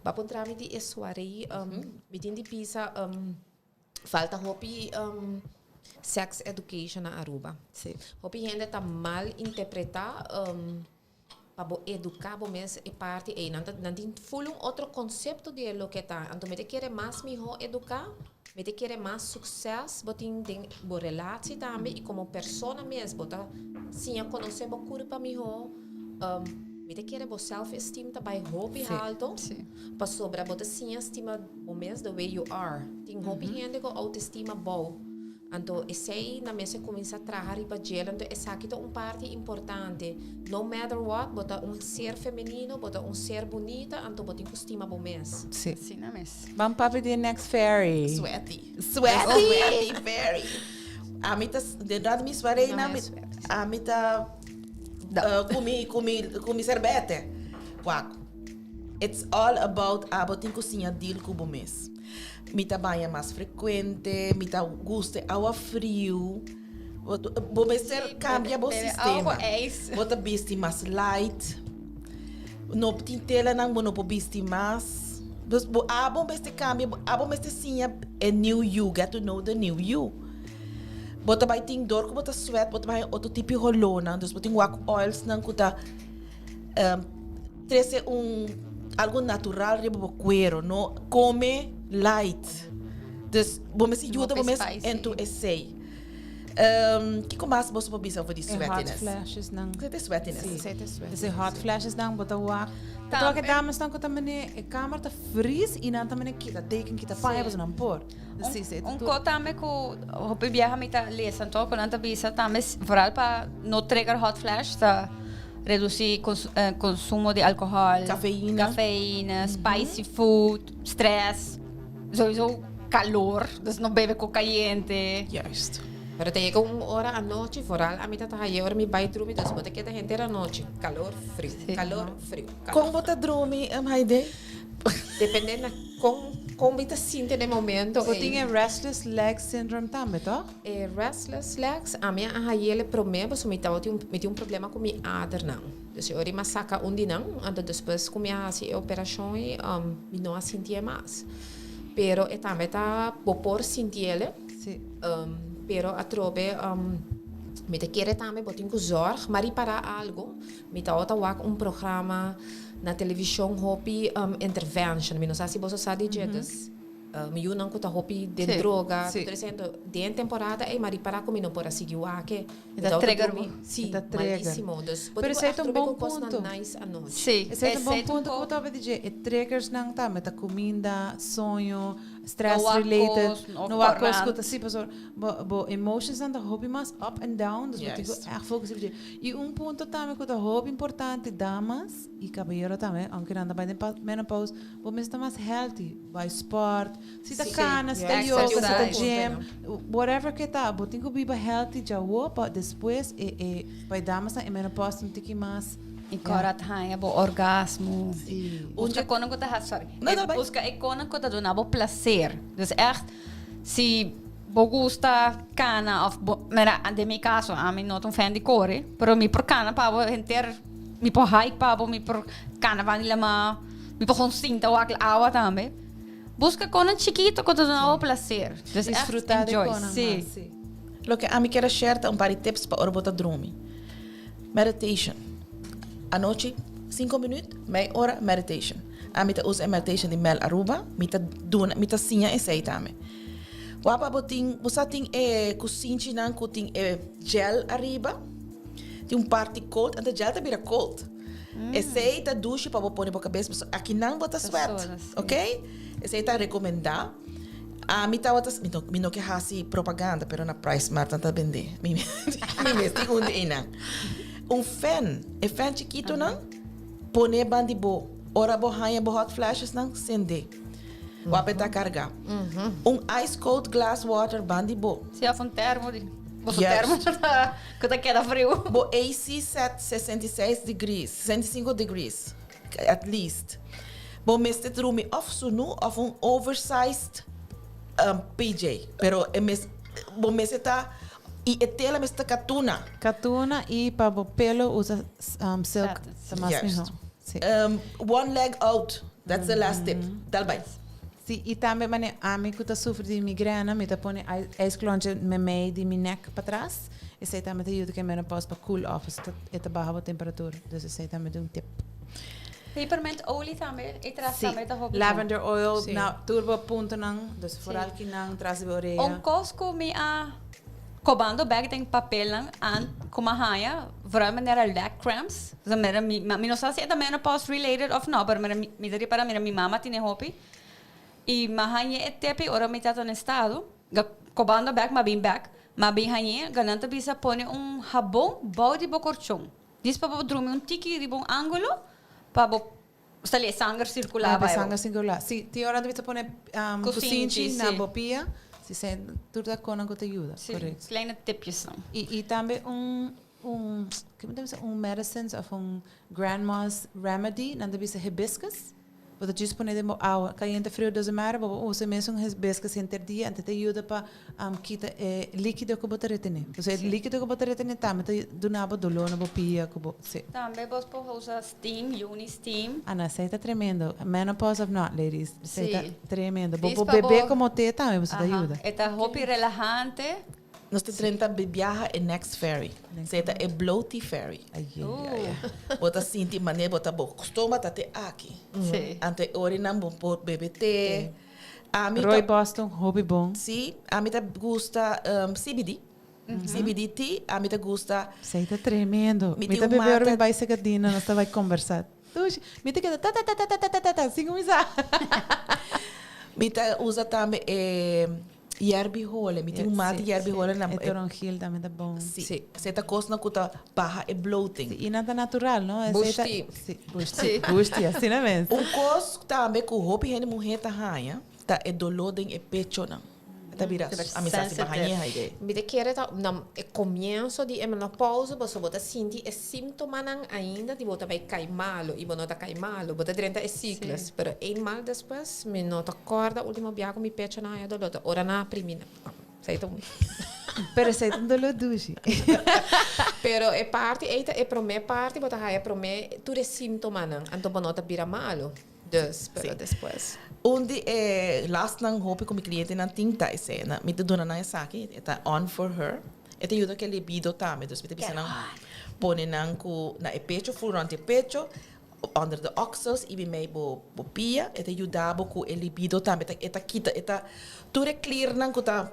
S4: Bo a puntra mi di e suarey, mi tin di bisa falta hopi sex education na Aruba.
S1: Sí.
S4: Hopi hende ta mal interpreta pa bo educa bo mes e parti ey. Nan ta, nan tin full un otro concepto di e loke ta. Anto mi ta kere mas miho educa, mi ta kere mas succes bo tin den bo relatie tambe y como persona mes bo ta siña conoce bo curpa miho. Mi ta kere bo self esteem ta bay hopi halto.
S3: Sí.
S4: Pasobra bo ta siña stima bo mes the way you are. Tin hopi hende ku autoestima bou. Anto esei nan mester kuminsá traha riba djel. Anto esaki ta un parti importante. No matter what, bo ta un ser femenino, bo ta un ser bunita, anto bo tin ku stima bo mes.
S1: Sí.
S3: Asina mes.
S1: Ban papia di e next fairy.
S2: Sweaty.
S1: Sweaty!
S2: Sweaty fairy. Ami ta, den rato mi sweaty
S4: No,
S2: na,
S4: e sweaty.
S2: ami ta ku mi, ku mi, ku mi serbete. Wak. It's all about abo tin ku siña deal ku bo mes. Mi ta baña mas frekuente, mi ta gusta e awa friu. Bo mester kambia bo sistema. Bo ta bisti mas light. No tin telanan bo no por bisti mas. Dus bo abo mester kambia, abo mester siña e new you, get to know the new you. Bo ta bai tin dor ku bo ta sweat, bo ta bai otro tipo di holónan. Dus bo tin wak oilsnan ku ta Trece un algo natural riba bo cuero, no come light. Dus bo mester yuda bo mes en tu esey. Kiko mas boso por bisa over di
S1: E hot
S2: sweatiness?
S1: flashes nan.
S2: Esey ta e sweatiness.
S1: Sí.
S4: Esey ta
S1: E hot flashes nan bo ta wak. Ta wak e dames nan ku ta mene e kamer ta fris i nan ta mene kita deken kita paña pasobra nan por. Dus sí, esey ta
S3: Un
S1: tur.
S3: ko tambe ku hopi biaha mi ta lesa anto ku nan ta bisa tambe vooral pa no trigger hot flash ta Reduci consumo di alcohol,
S2: Cafeïna.
S3: cafeïna, spicy food, stress, sowieso calor, dus no bebe cu cayente.
S2: Juist.
S4: Pero ta yega un ora anochi, vooral ami ta traha ora mi bai drumi, dus bo ta keda henter anochi. Calor, friu, calor, friu, calor.
S2: Con bo ta drumi, Haidee?
S4: Depende na con con mi ta sinti den e momento
S1: Bo tin
S4: ei.
S1: e restless leg syndrome tambe, toch?
S4: E restless legs, ami a hayele prome pasobra mi tabatin un mi tin un problema ku mi adernan. Dus e ora mi a saka un di nan, anto despues ku mi a hasi e operashon ei mi no a sintié mas. Pero e tambe ta bo por sintiele,
S1: Sí.
S4: pero atrobe mi ta kere tambe bo tin ku zòrg, m'a ripará algu, mi tabata wak un programa na televishon hopi intervention, mi no sa si boso sa di dje, dus Mi yunan ku ta hopi den droga, tur esei. Anto den temporada ei m'a ripará ku mi no por a sigui wak e.
S3: E ta trigger bo.
S4: Sí,
S1: E ta trigger.
S4: malísimo. Dus bo
S1: Pero
S4: tin ku
S1: esei ta
S4: echt
S1: un
S4: trobe
S1: bon
S4: ku kosnan
S1: punto.
S4: nice anochi.
S3: Sí,
S1: Esei ta un bon
S3: esei ta un
S1: punto ku bo
S3: ko.
S1: tabata di dje. E triggersnan tambe ta kuminda, soño, stress
S3: No wak
S1: related,
S3: kos, no
S1: no wak kos ku
S3: korant.
S1: ta sí, pasobra bo bo emotionsnan ta hopi mas up and down, dus bo tin ku
S2: Juist.
S1: echt focus riba dje. I un punto tambe ku ta hopi importante, damas i kabayero tambe, aunke nan ta bai den menopause, Bo mester ta mas healthy, bai sport, si ta cana, si ta yoga, si ta gym, whatever ke ta, bo tin ku biba healthy djawo pa despues e e bai damasnan e menopause un tiki mas.
S3: I kora ta haña bo orgasmo. Buska konan ku ta hasi, sorry. Buska e konan ku ta duna bo placer. Dus echt, si bo gusta cana of bo, mira, den mi caso, ami no ta un fan di kore, pero mi por cana pa bo henter, mi por hike pa bo, mi por cana banda di lama. Mi por gewoon sinta wak awa tambe. Busca conan chikito cu ta duna bo placer. Dus echt
S1: Disfruta di
S3: enjoy.
S1: conan
S3: Sí.
S1: mas, sí.
S2: Loke ami kier a share ta un par di tips pa ora bo ta drumi. Meditation. Anochi, cinco minuut, mei ora, meditation. Ami ta usa e meditation di Mel Aruba. Mi ta duna, mi ta siña esei tambe. Wak bo tin, bo sa tin e kusinchinan ku tin e gel ariba. Tin un parti cold, anto gel ta bira cold. Esei ta dushi pa bo pone bo kabes, pasobra akinan bo ta sweat, ok? Esei ta rekomendá. Ami tabata, mi no, mi no ke hasi propaganda, pero na Price Mart nan ta bendé. Mi mi mes tin un di einan. Un fan, e fan chikitonan, pone ban di bo. Ora bo haña bo hot flashesnan, sendé. Wak ta kargá. Un ice cold glass water ban di bo.
S3: Si, òf un termo di. Boso termo ta ku ta keda friu.
S2: Bo AC set 66 degrees, 65 degrees, at least. Bo mester drumi òf sunu òf un oversized PJ. Pero e mes, bo mester ta, i e tela mester ta katuna.
S1: Katuna i pa bo pelo usa silk ta mas mihó. Si.
S2: One leg out, that's the last tip. Dal bai.
S1: Si, i tambe mane ami ku ta sufri di migrena, mi ta pone ijsklontje memei di mi nek patras. Esei tambe ta yuda ku e menopause pa cool off, pasobra e ta baha bo temperatura. Dus esei tambe ta un tip.
S3: Pepermint olie tambe, e tras tambe ta hopi bon.
S1: Lavender oil na tur bo puntonan, dus vooral kinan tras di bo orea.
S3: Un kos ku mi a Cobando bek den papelnan an cu m'a haña, vooral manera leg cramps. Sa mira mi, mi no sa si e ta menopause related of no, pero mira mi ta ripara mira mi mama tene hopi. Y m'a hañ'e e tepi ora mi tata na estado, ga cobando bek m'a bin bek, m'a bin hañ'e, ga nan ta bisa pone un habon bou di bo corchon. Dis pa bo drumi un tiki riba un angulo pa bo sali e sanger circula
S1: Ah,
S3: bai bo.
S1: sanger circula. Si, tin ora ta pone
S3: Kusinchi,
S1: kusinchi na
S3: si.
S1: bo pia. Si, se tur ta konan ku ta yuda.
S3: Si,
S1: Correct.
S3: kleine tipjes dan.
S1: I, i tambe un, un, kiko ta bisa, un medicines of un grandma's remedy, nan ta bisa hibiscus. Bo ta djis pone den bo awa, kayente friu doesn't matter, bo por usa e mesun hibiscus henter dia, anto ta yuda pa kita e likido ku bo ta retené. Pasobra e likido ku bo ta retené tambe ta duna bo doló na bo pia ku bo, si.
S3: Tambe bo por usa steam, yoni steam.
S1: Ah no, esei ta tremendo. Menopause of not, ladies, esei ta tremendo. Bo
S3: Dis
S1: por
S3: pa
S1: bebe
S3: bo
S1: komo te tambe, pasobra ta yuda.
S3: E ta hopi relahante.
S2: Nos ta 30 biaha e next ferry. Esei ta e bloaty ferry. Bo ta sinti manera bo ta bo stoma ta te aki. Anto e orinan bo por bebe te. Ami ta.
S1: Roy Boston hopi bon.
S2: Si, ami ta gusta CBD. CBD tea, ami ta gusta.
S1: Esei ta tremendo.
S2: Mi
S1: Mi
S2: tin
S1: ta
S2: un
S1: bebe ora mi
S2: mata.
S1: bai Secadina, nos ta bai combersa. Dushi. Mi ta keda ta ta ta ta ta ta ta ta sin cuminsa.
S2: Mi ta usa tambe e Yerbi hole, mi tin un mati yerbi hole na.
S1: E toronjil tambe ta bon.
S2: Si. Si ta kosnan ku ta baha e bloating.
S1: Si, i nan ta natural, no?
S4: Bush tea.
S1: Si, bush tea. Bush tea, asina mes.
S2: Un kos tambe ku hopi hende muhé ta haña ta e doló den e pechonan. E ta bira, a mi sa si bo hañ'é haidé.
S4: Mi ta kere ta na e komienso di e menopausa pasobra bo ta sinti e síntomanan ainda di bo ta bai kai malu i bo no ta kai malu. Bo ta drenta e siklus, pero eenmaal despues. Mi no ta corda ultimo biaha cu mi pecho na haya dolor ta ora na primi na esey ta un
S1: Pero esey ta un dolor dushi.
S4: Pero e parti ey ta e prome parti bo ta haya prome tur e simptomanan anto bo no ta bira malo dus pero despues.
S2: Un di e lastnan hopi cu mi clientenan tin ta esey na mi ta duna nan esaki e ta on for her e ta yuda cu e libido tambe dus mi ta bisa nan pone nan cu na e pecho full rond e pecho Under the oksels i bimei bo bo pia e ta yuda bo ku e libido tambe ta e ta kita e ta tur e kliernan ku ta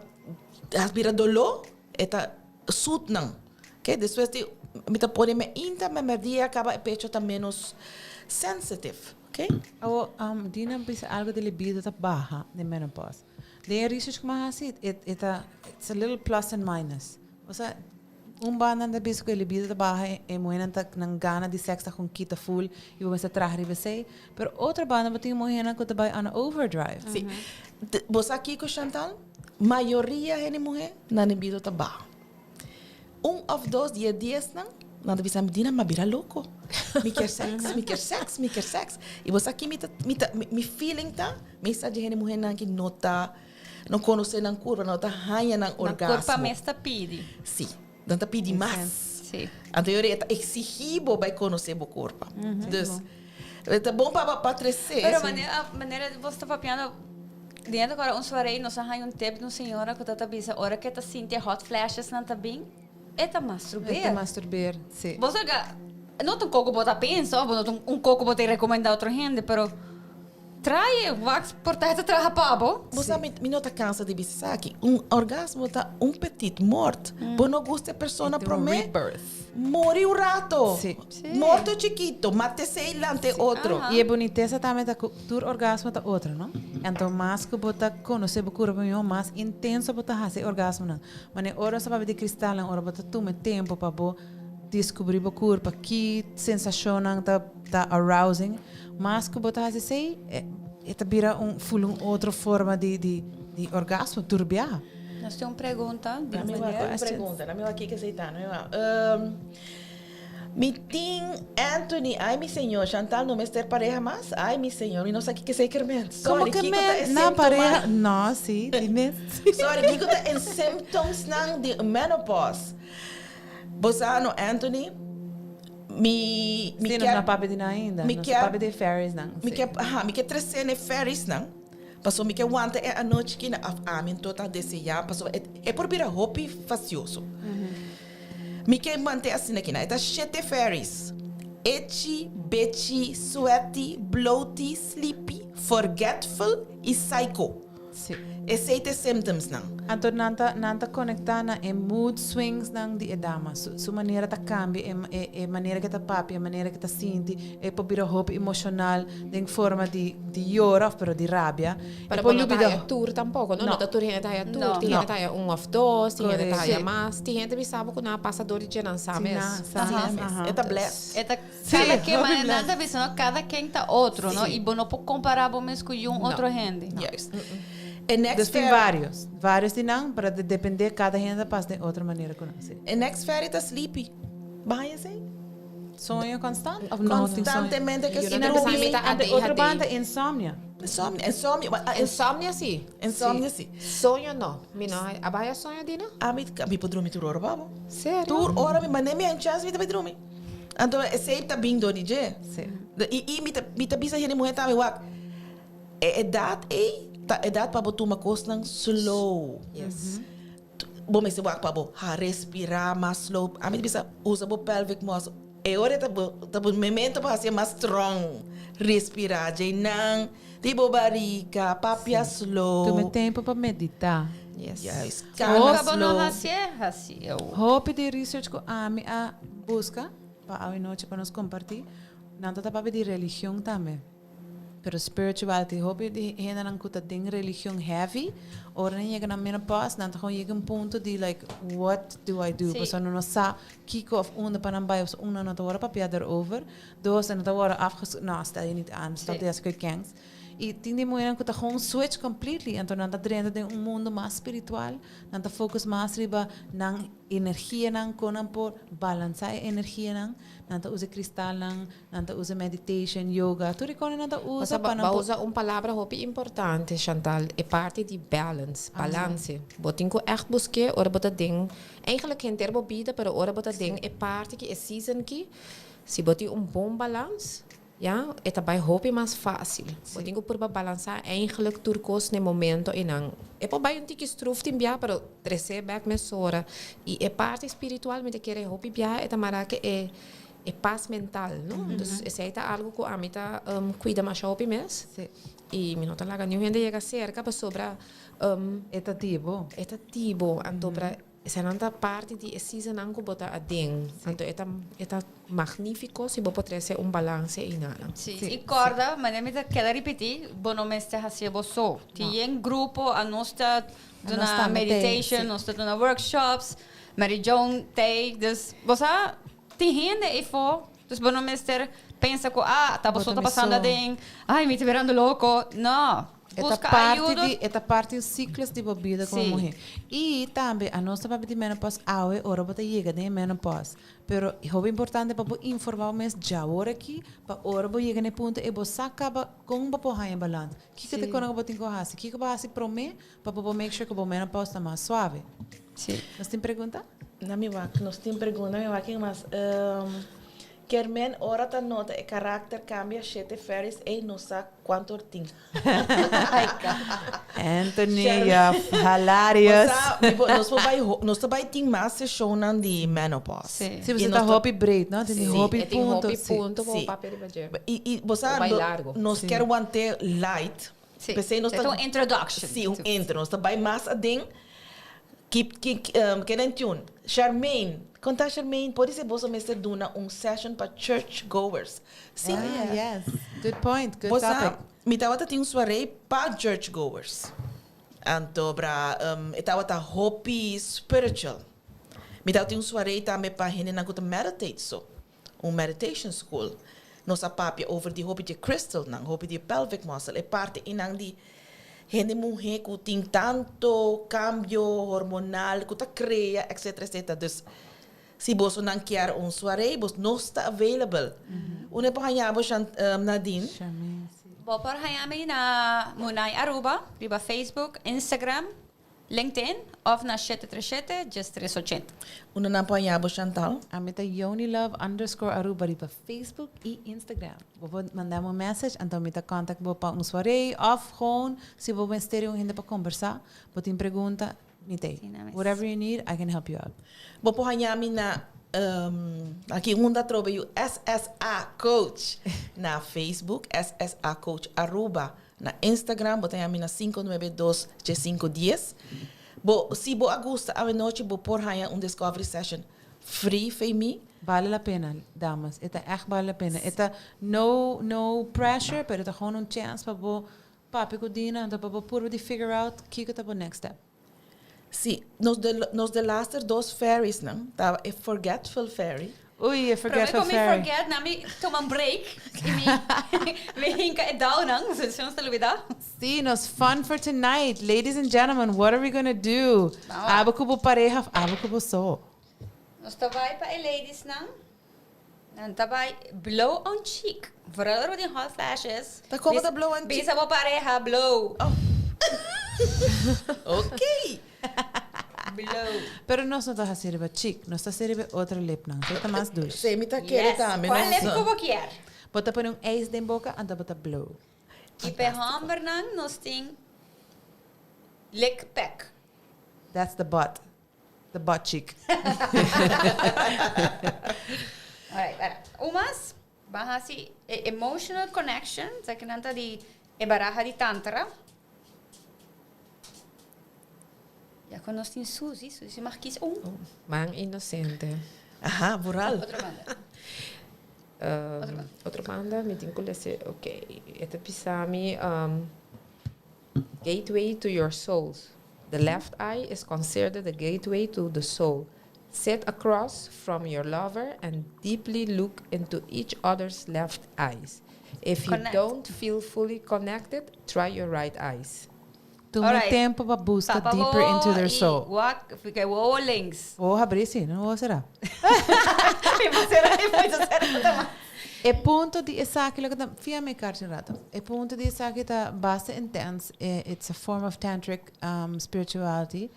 S2: has bira doló e ta sut nan oke despues di mi ta pone me inta me merdia kaba e pecho ta menos sensitive oke.
S1: Awo Dina bisa algo di libido ta baha den menopause. Den e research ku mi a hasi e ta it's a little plus and minus. Osea Un banda nan ta bisa ku e libido ta baha e muhénan ta nan gana di sèks ta kon kita ful i bo mester traha riba esei. Pero otro banda bo tin muhénan ku ta bai on overdrive.
S2: Si. Bo sa kiko Chantal? Mayoria hende muhé nan libido ta baha. Un òf dos di e diesnan nan ta bisa mi Dina m'a bira loko. Mi kier sèks, mi kier sèks, mi kier sèks. I bo sa ki mi ta mi ta mi feeling ta? Mi sa di hende muhénan ki no ta. No konosé nan kurpa, nan no ta haña nan orgasmo.
S3: Nan kurpa mes ta pidi.
S2: Sí, nan ta pidi mas.
S3: Sí.
S2: Anto yori e ta eksigí bo bai konosé bo kurpa. Dus, e ta bon pa pa tresé.
S3: Pero manera manera bo sta papiando. Den ta kòrda un suarei nos a haña un tip di un señora ku ta ta bisa ora ku e ta sinti e hot flashes nan ta bin, e ta masturbeer.
S1: E ta masturbeer, si.
S3: Bo sa ka, no ta un kos ku bo ta pensa òf no ta un kos ku bo ta rekomendá otro hende, pero try e, wak por ta e ta traha pa bo.
S2: Bo sa mi no ta kansa di bisa esaki, un orgasmo ta un petit mort. Bo no gusta e persona promé?
S1: E ta un rebirth.
S2: Muri un rato.
S1: Sí.
S2: Morto chikito, mate esei lante otro.
S1: I e bunitesa tambe ta ku tur orgasmo ta otro, no? Anto mas ku bo ta konosé bo kurpo mihó, mas intenso bo ta hasi e orgasmonan. Manera ora nos ta papia di kristalnan, ora bo ta tuma e tempu pa bo diskubrí bo kurpa, ki sensashonnan ta ta arousing, mas ku bo ta hasi esei, e ta bira un ful un otro forma di di di orgasmo tur biaha.
S3: Nos tin un pregunta di
S2: un
S3: meneer.
S2: Un pregunta, na mi wak kiko esei ta, na mi wak. Mi tin Anthony, ay mi señor, Chantal no mester pareha mas, ay mi señor, mi no sa kiko esei kermen.
S1: Como
S2: Sorry,
S1: ke
S2: kiko ta e
S1: men? Na
S2: síntoma?
S1: pareha, no, si, di mes.
S2: Sorry, kiko ta e symptomsnan di menopause? Bo sa no Anthony, mi mi
S1: Si, nos
S2: kier
S1: no a papia di nan ainda,
S2: mi
S1: nos a
S2: kier
S1: papia di e fairies-nan,
S2: mi
S1: si.
S2: kier, aha, mi kier trese n'e fairies-nan. Pasobra mi ke wanta e anochi ki na af ami anto ta deseá pasobra e e por bira hopi fastioso. Mi ke mant'é asina ki na e ta shete fairies, Itchy, bitchy, sweaty, bloaty, sleepy, forgetful i psycho.
S1: Sí.
S2: Esei ta e symptomsnan.
S1: Anto nan ta nan ta konektá na e mood swingsnan di e dama. Su su manera ta kambia, e e e manera ke ta papia, e manera ke ta sinti. E por bira hopi emocional den forma di di yora of pero di rabia. E
S4: Pero
S1: por
S4: bo no ta
S1: lubida.
S4: haya tur tampoco, no?
S1: No.
S4: No ta tur hende ta haya tur.
S3: No.
S4: Tin hende ta haya un of dos, tin hende ta
S1: Correcto.
S4: haya
S1: Sí.
S4: mas. Tin hende bisa bo cu nan a pasa door di dje nan sa
S1: Sí,
S4: mes.
S1: nan sa
S2: Asina
S1: mes,
S2: mes.
S1: aha.
S2: E ta bless.
S3: E ta
S1: Sí,
S3: cada ken,
S1: hopi
S3: maar nan
S1: bless.
S3: ta bisa no, cada ken ta otro, no?
S4: Sí.
S3: Y bo no por compara bo mes cu yun
S4: No.
S3: otro hende.
S2: Juist. E next
S1: Dus tin
S2: fairy,
S1: varios. Varios di nan, pero ta depende cada hende ta pasa den otro manera cu nan, sí.
S2: e next fairy ta sleepy. Bo haya esey?
S1: Soño constant of no tin soño?
S2: Constantemente ke
S4: Yo no ta
S2: drumi.
S4: mi ta
S1: Ante
S4: ADHD.
S1: otro banda insomnia.
S2: Insomnia, insomnia, wa- ah,
S4: Insomnia si.
S2: Insomnia si.
S4: Soño no. Mi no hay. Aba haya soño Dina?
S2: Ami, mi por drumi tur ora babo.
S4: Serio?
S2: Tur ora mi mane mi haña chance mi ta bai drumi. Anto esei ta bin dor di dje.
S1: Si.
S2: I, i mi ta, mi ta bisa hende muher tambe wak, e edad ei ta edad pa bo tuma kosnan slow.
S4: Yes.
S2: Bo mester wak pa bo ha respirá mas slow. Ami ta bisa usa bo pelvic muscle. E ora ta bo ta bo momento pa hasié mas strong. Respirá djeinan di bo barika, papia slow.
S1: Tuma e tempo pa meditá.
S4: Yes.
S2: Juist,
S3: Ora
S2: kana
S3: bo no
S2: slow.
S3: hasié, hasié.
S1: Hopi di research ku ami a buska pa awe nochi pa nos kompartí, nan ta ta papia di religion tambe. Pero spirituality, hopi di hendenan ku ta den religion heavy, ora nan yega na menopause, nan ta gewoon yega un punto di like, what do I do?
S3: Sí.
S1: Pasobra nan no sa kiko of unda pa nan bai, of un, nan no ta wòrdu papia daarover, dos, nan no ta wòrdu afges, no, stel je niet aan, stop
S3: Sí.
S1: de esaki kens. I tin di muhernan ku ta gewoon switch completely, anto nan ta drenta den un mundo mas spiritual, nan ta focus mas riba nan energianan, kon nan por balansa e energianan, nan ta usa e kristalnan, Nan ta usa meditation, yoga, tur e kosnan nan ta usa pa nan
S4: Bo a
S1: por.
S4: usa un palabra hopi importante, Chantal, e parti di balance, balance. Bo tin ku ègt busk'é ora bo ta den, eigenlijk henter bo bida, pero ora bo ta den e parti ki, e season ki, si bo tin un bon balans, ya, e ta bai hopi mas fásil. Bo tin ku purba balansá eigenlijk tur kos na e momento einan. E por bai un tiki struf tin bia, pero tres'é bèk mesora. I e parti spiritual mi ta kere hopi bia e ta mara ke e. E pas mental, no? Dus esei ta algo ku ami ta kuida masha hopi mes.
S1: Sí.
S4: I mi no ta laga niun hende yega serka pasobra
S1: E ta di bo.
S4: E ta di bo. Anto pra eseinan ta parti di e seasonnan ku bo ta aden. Anto e ta e ta magnífiko si bo por trese un balanse einanan.
S3: Sí. I kòrda, manera mi ta keda ripití, bo no mester hasié bo so. Tin yen grupo, anos ta duna meditation, nos ta duna workshops, Mary Joan t'ei. Dus bo sa. Tin hende eyfo, dus bo no mester pensa cu ah, ta boso ta pasando aden, ay mi ta birando loco, no,
S1: E ta
S3: busca
S1: parti
S3: ayudo.
S1: di, e ta parti di ciclos di bo bida como
S3: Sí.
S1: muher. Y tambe anos ta papia di menopause awe ora bo ta yega den e menopause. Pero hopi importante pa bo informa bo mes djawor aki pa ora bo yega na e punto ey bo sa caba con bo por haña balans. Kico ta
S3: Sí.
S1: e cona cu bo tin cu haci? Kico bo haci prome Pa bo por make sure ku bo menopause ta mas suave.
S3: Sí.
S1: Nos tin pregunta?
S2: Na mi wak, nos tin pregunta, mi wak ken mas. Kermen ora ta nota e karakter kambia shete fairies ey no sa kuanto or tin.
S1: Anthony ya hilarious.
S2: Bo sa nos por bai nos ta bai tin mas seshonnan di menopause.
S3: Si.
S1: Si bo ta hopi breed no tin hopi
S4: E tin
S1: punto.
S4: hopi punto bo papia riba dje.
S2: I i bo sa
S4: Bo bai largo.
S2: nos kier want'é light.
S3: Si.
S2: P'esei nos
S3: E
S2: ta
S3: ta un introduction.
S2: Si un intro nos ta bai mas aden. Keep keep keda in tune. Charmaine, kon ta Charmaine? Por dise boso mester duna un session pa church goers. Si.
S1: Ah, yes. Good point, good
S2: Bo sa,
S1: topic.
S2: mi tabata tin un soiree pa church goers. Anto bra e tabata hopi spiritual. Mi tabata tin un soiree tambe pa hendenan ku ta meditate so. Un meditation school. Nos a papia over di hopi dje crystalnan, hopi di e pelvic muscle, e parti einan di hende muhe ku tin tanto cambio hormonal ku ta crea etcetera etcetera. Dus si bosonan kier un soiree bos nos ta available. Unda por haña bo Shant Nadine?
S1: Charmaine, si.
S3: Bo por haña mi na Munay Aruba riba Facebook, Instagram LinkedIn of na shete tres shete djes tres ochenta.
S2: Unda nan por haña bo Chantal?
S1: Ami ta Yonilove underscore Aruba riba Facebook y Instagram. Bo por manda mi un message anto mi ta contact bo pa un soiree of gewoon si bo mester di un hende pa combersa, bo tin pregunta, mi ta ey. Whatever you need, I can help you out.
S2: Bo por haña mi na aki unda atrobe yu SSA Coach na Facebook, SSA Coach Aruba. Na Instagram bo ta haña mi na sinku nuebe dos dje sinku dies. Bo si bo a gusta awenochi bo por haña un discovery session free fei mi.
S1: Bale la pena damas, e ta ègt bale la pena. E ta no no pressure pero e ta gewoon un chance pa bo papia ku Dina anto pa bo purba di figure out kiko ta bo next step.
S2: Sí, nos de nos delaster dos fairies-nan ta e forgetful fairy.
S1: Ui, e forgetful
S3: Prome ku mi
S1: fairy.
S3: forget, nan mi tuma un break i mi mi hinka e daunan, si nos ta lubida.
S1: Sí, nos fun for tonight. Ladies and gentlemen, what are we gonna do?
S3: Vamos a.
S1: Abo ku bo pareha of abo ku bo so?
S3: Nos ta bai pa e ladiesnan. Nan ta bai blow on cheek. Vooral ora bo tin hot flashes.
S2: Ta como ta blow on cheek?
S3: Bisa bo pareha blow.
S2: Oh. Ok.
S3: Blow.
S1: Pero nos no ta haci riba cheek, nos ta haci riba e otro lipnan. Esey ta mas dushi.
S2: Sí, mi ta kere
S3: Yes.
S2: tambe.
S3: Cual lip cu bo kier?
S1: Bo ta pone un ijs den boca anto bo ta blow.
S3: Y p'e hombernan nos tin lick pack.
S1: That's the butt. The butt cheek.
S3: Alright, para. Un mas, ban hasi e emotional connection, sa ki nan ta di e baraha di tantra. Ya ku nos tin Suzy, Suzy mag kies un.
S4: Oh, man inocente.
S2: Aha, vooral.
S3: Otro banda.
S4: Um, otro banda, mi tin ku lese, ok, e ta bisa mi, um, Gateway to your souls. The left eye is considered the gateway to the soul. Sit across from your lover and deeply look into each other's left eyes. If you
S3: Connect.
S4: don't feel fully connected, try your right eyes.
S1: Tuma
S3: Alright.
S1: tempo pa busca
S3: Tapa
S1: deeper
S3: wowo
S1: into their
S3: i
S1: soul.
S3: Wak, fica wowo links.
S1: Wowo habrí si, no wowo será.
S3: Mi por sera, mi por sera tama.
S1: E punto di esaki loke ta, fia mi karchi un rato. E punto di esaki ta basta intens, e it's a form of tantric spirituality.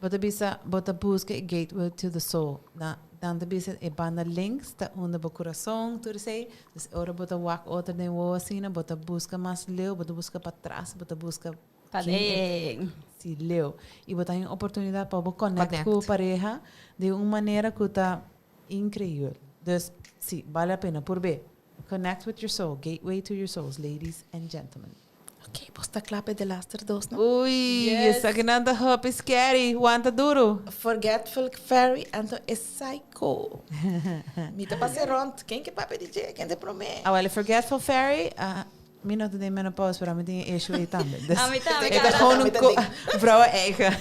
S1: Bo ta bisa, bo ta buska e gateway to the soul. Na, nan ta bisa e banda links ta unda bo kurason, tur esei. Dus ora bo ta wak otro den wowo asina, bo ta buska mas leu, bo ta buska patras, bo ta buska
S3: Paden.
S1: Si, leu. I bo ta haña un oportunidat pa bo connect
S4: Connect.
S1: ku bo pareha di un manera ku ta increíbel. Dus, si, bale la pena. Purbe. Connect with your soul. Gateway to your souls, ladies and gentlemen.
S2: Ok, bos ta kla p'e delaster dos, no?
S1: Uy,
S3: Yes.
S1: esakinan ta hopi scary. Wanta duro.
S2: Forgetful fairy anto e psycho. Mi ta pasa rond. Ken ke papia di dje? Ken ta promé?
S1: Awel, e forgetful fairy, ah, Mi no ta den menopause, pero ami tin e issue ei tambe. Dus,
S3: Ami tambe,
S1: e ta
S3: Carla.
S1: gewoon
S2: Ami
S1: un
S2: ta
S1: ko
S2: den.
S1: vrouwen eigen.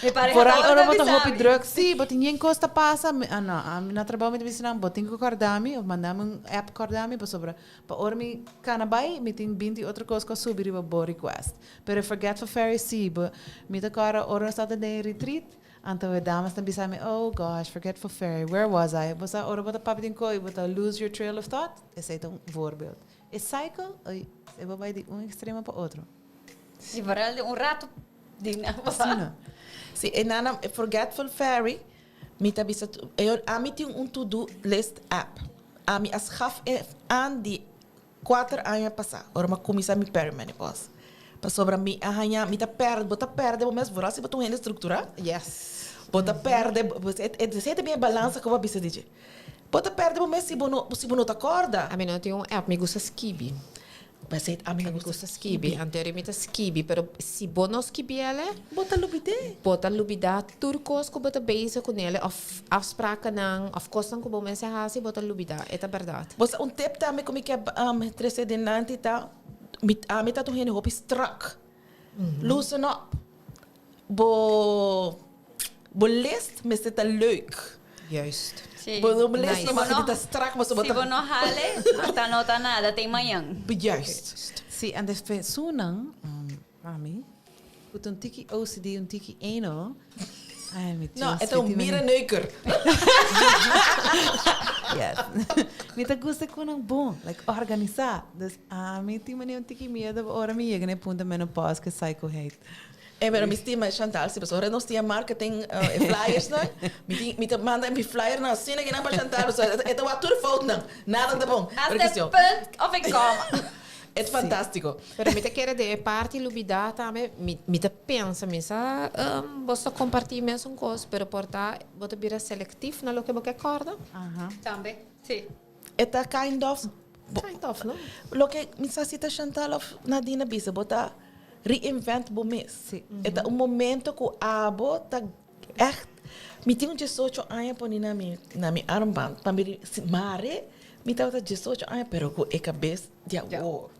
S3: Mi pareha
S1: Vooral
S3: ta
S1: ora
S3: ora
S1: bo ta hopi
S3: bisa mi.
S1: druk. Sí, bo tin yen kos ta pasa. Mi, ah no, ami na trabou mi ta bisa nan, bo tin ku kòrda mi of manda mi un app kòrda mi pasobra pa ora mi kana bai, mi tin binti otro kos ku a subi riba bo request. Pero e forgetful fairy sí, bo, mi ta kòrda ora nos tabata den e retreat, Anto e damas ta bisa mi, oh gosh, forgetful fairy, where was I? Bo sa ora bo ta papia den koe, bo ta lose your trail of thought, esei ta un voorbeeld. E cycle, oi, e bo bai di un extremo pa otro.
S3: Si, vooral di un rato di na bo sa.
S1: Asina.
S2: Si, e nana, e forgetful fairy, Mi ta bisa, ami tin un to-do list app. Ami a schaf e aan di 4 aña pasa. Ora mi a cuminsa mi perimenopause. Pasobra mi a haña, mi ta perde, bo ta perde, bo mes vooral si bo ta un hende structura. Bo ta perde, e ta bin balansa cu bo a bisa DJ. Bo ta perde bo mes si bo no ta corda.
S4: Ami no tin un app, mi gusta skibi.
S2: Mas ami no
S4: Mi gusta skibi. Antes mi ta skibi, pero si bo no skibi ele,
S2: Bo ta lubida.
S4: Bo ta lubida tur cos cu bo ta bezig cu nele of afspraken of cosnan cu bo mes hasi, bo ta lubida. E ta berdad.
S2: Bo un tip tambe cu mi kier trece dilanti ta mi, ami ta un hende hopi strak. Loosen up. Bo list mester ta leuk. Bo list no mag ta strak, maar
S3: bo
S2: Si
S3: bo no hale, ta no ta nada, te mañan.
S2: Juist.
S1: Si, en de personan, mami, cu un tiki OCD, un tiki anal. Ai, mi
S2: No, Dios, e ta un miereneuker.
S1: Yes. Mi ta gusta cu nan bon, like organisa. Dus ami tin mane un tiki miedo ora mi yega na punto menopause cu psycho hate.
S2: Pero mi stima Chantal, si ora nos tin marketing flyers nan, mi ta manda mi flyer nan asina cu nan pa Chantal, so e ta wak tur fout nan, nada ta bon.
S3: Hasta punt of een komma.
S2: E ta fantastico.
S4: Pero mi ta kere di parti lubida tambe, mi ta pensa, mi sa bo ta comparti mesun cos, pero por ta, bo ta bira selectief na loke bo ke corda.
S3: Tambe, si.
S2: E ta kind of
S4: Kind of, no?
S2: Loke mi sa si ta Chantal of Nadine bisa, bo ta reinvent bo mes. E ta un momento cu abo ta echt. Mi tin un 18 aña poni na mi armband. Pa mi mare, mi tabata 18 aña, pero cu e cabes di awo.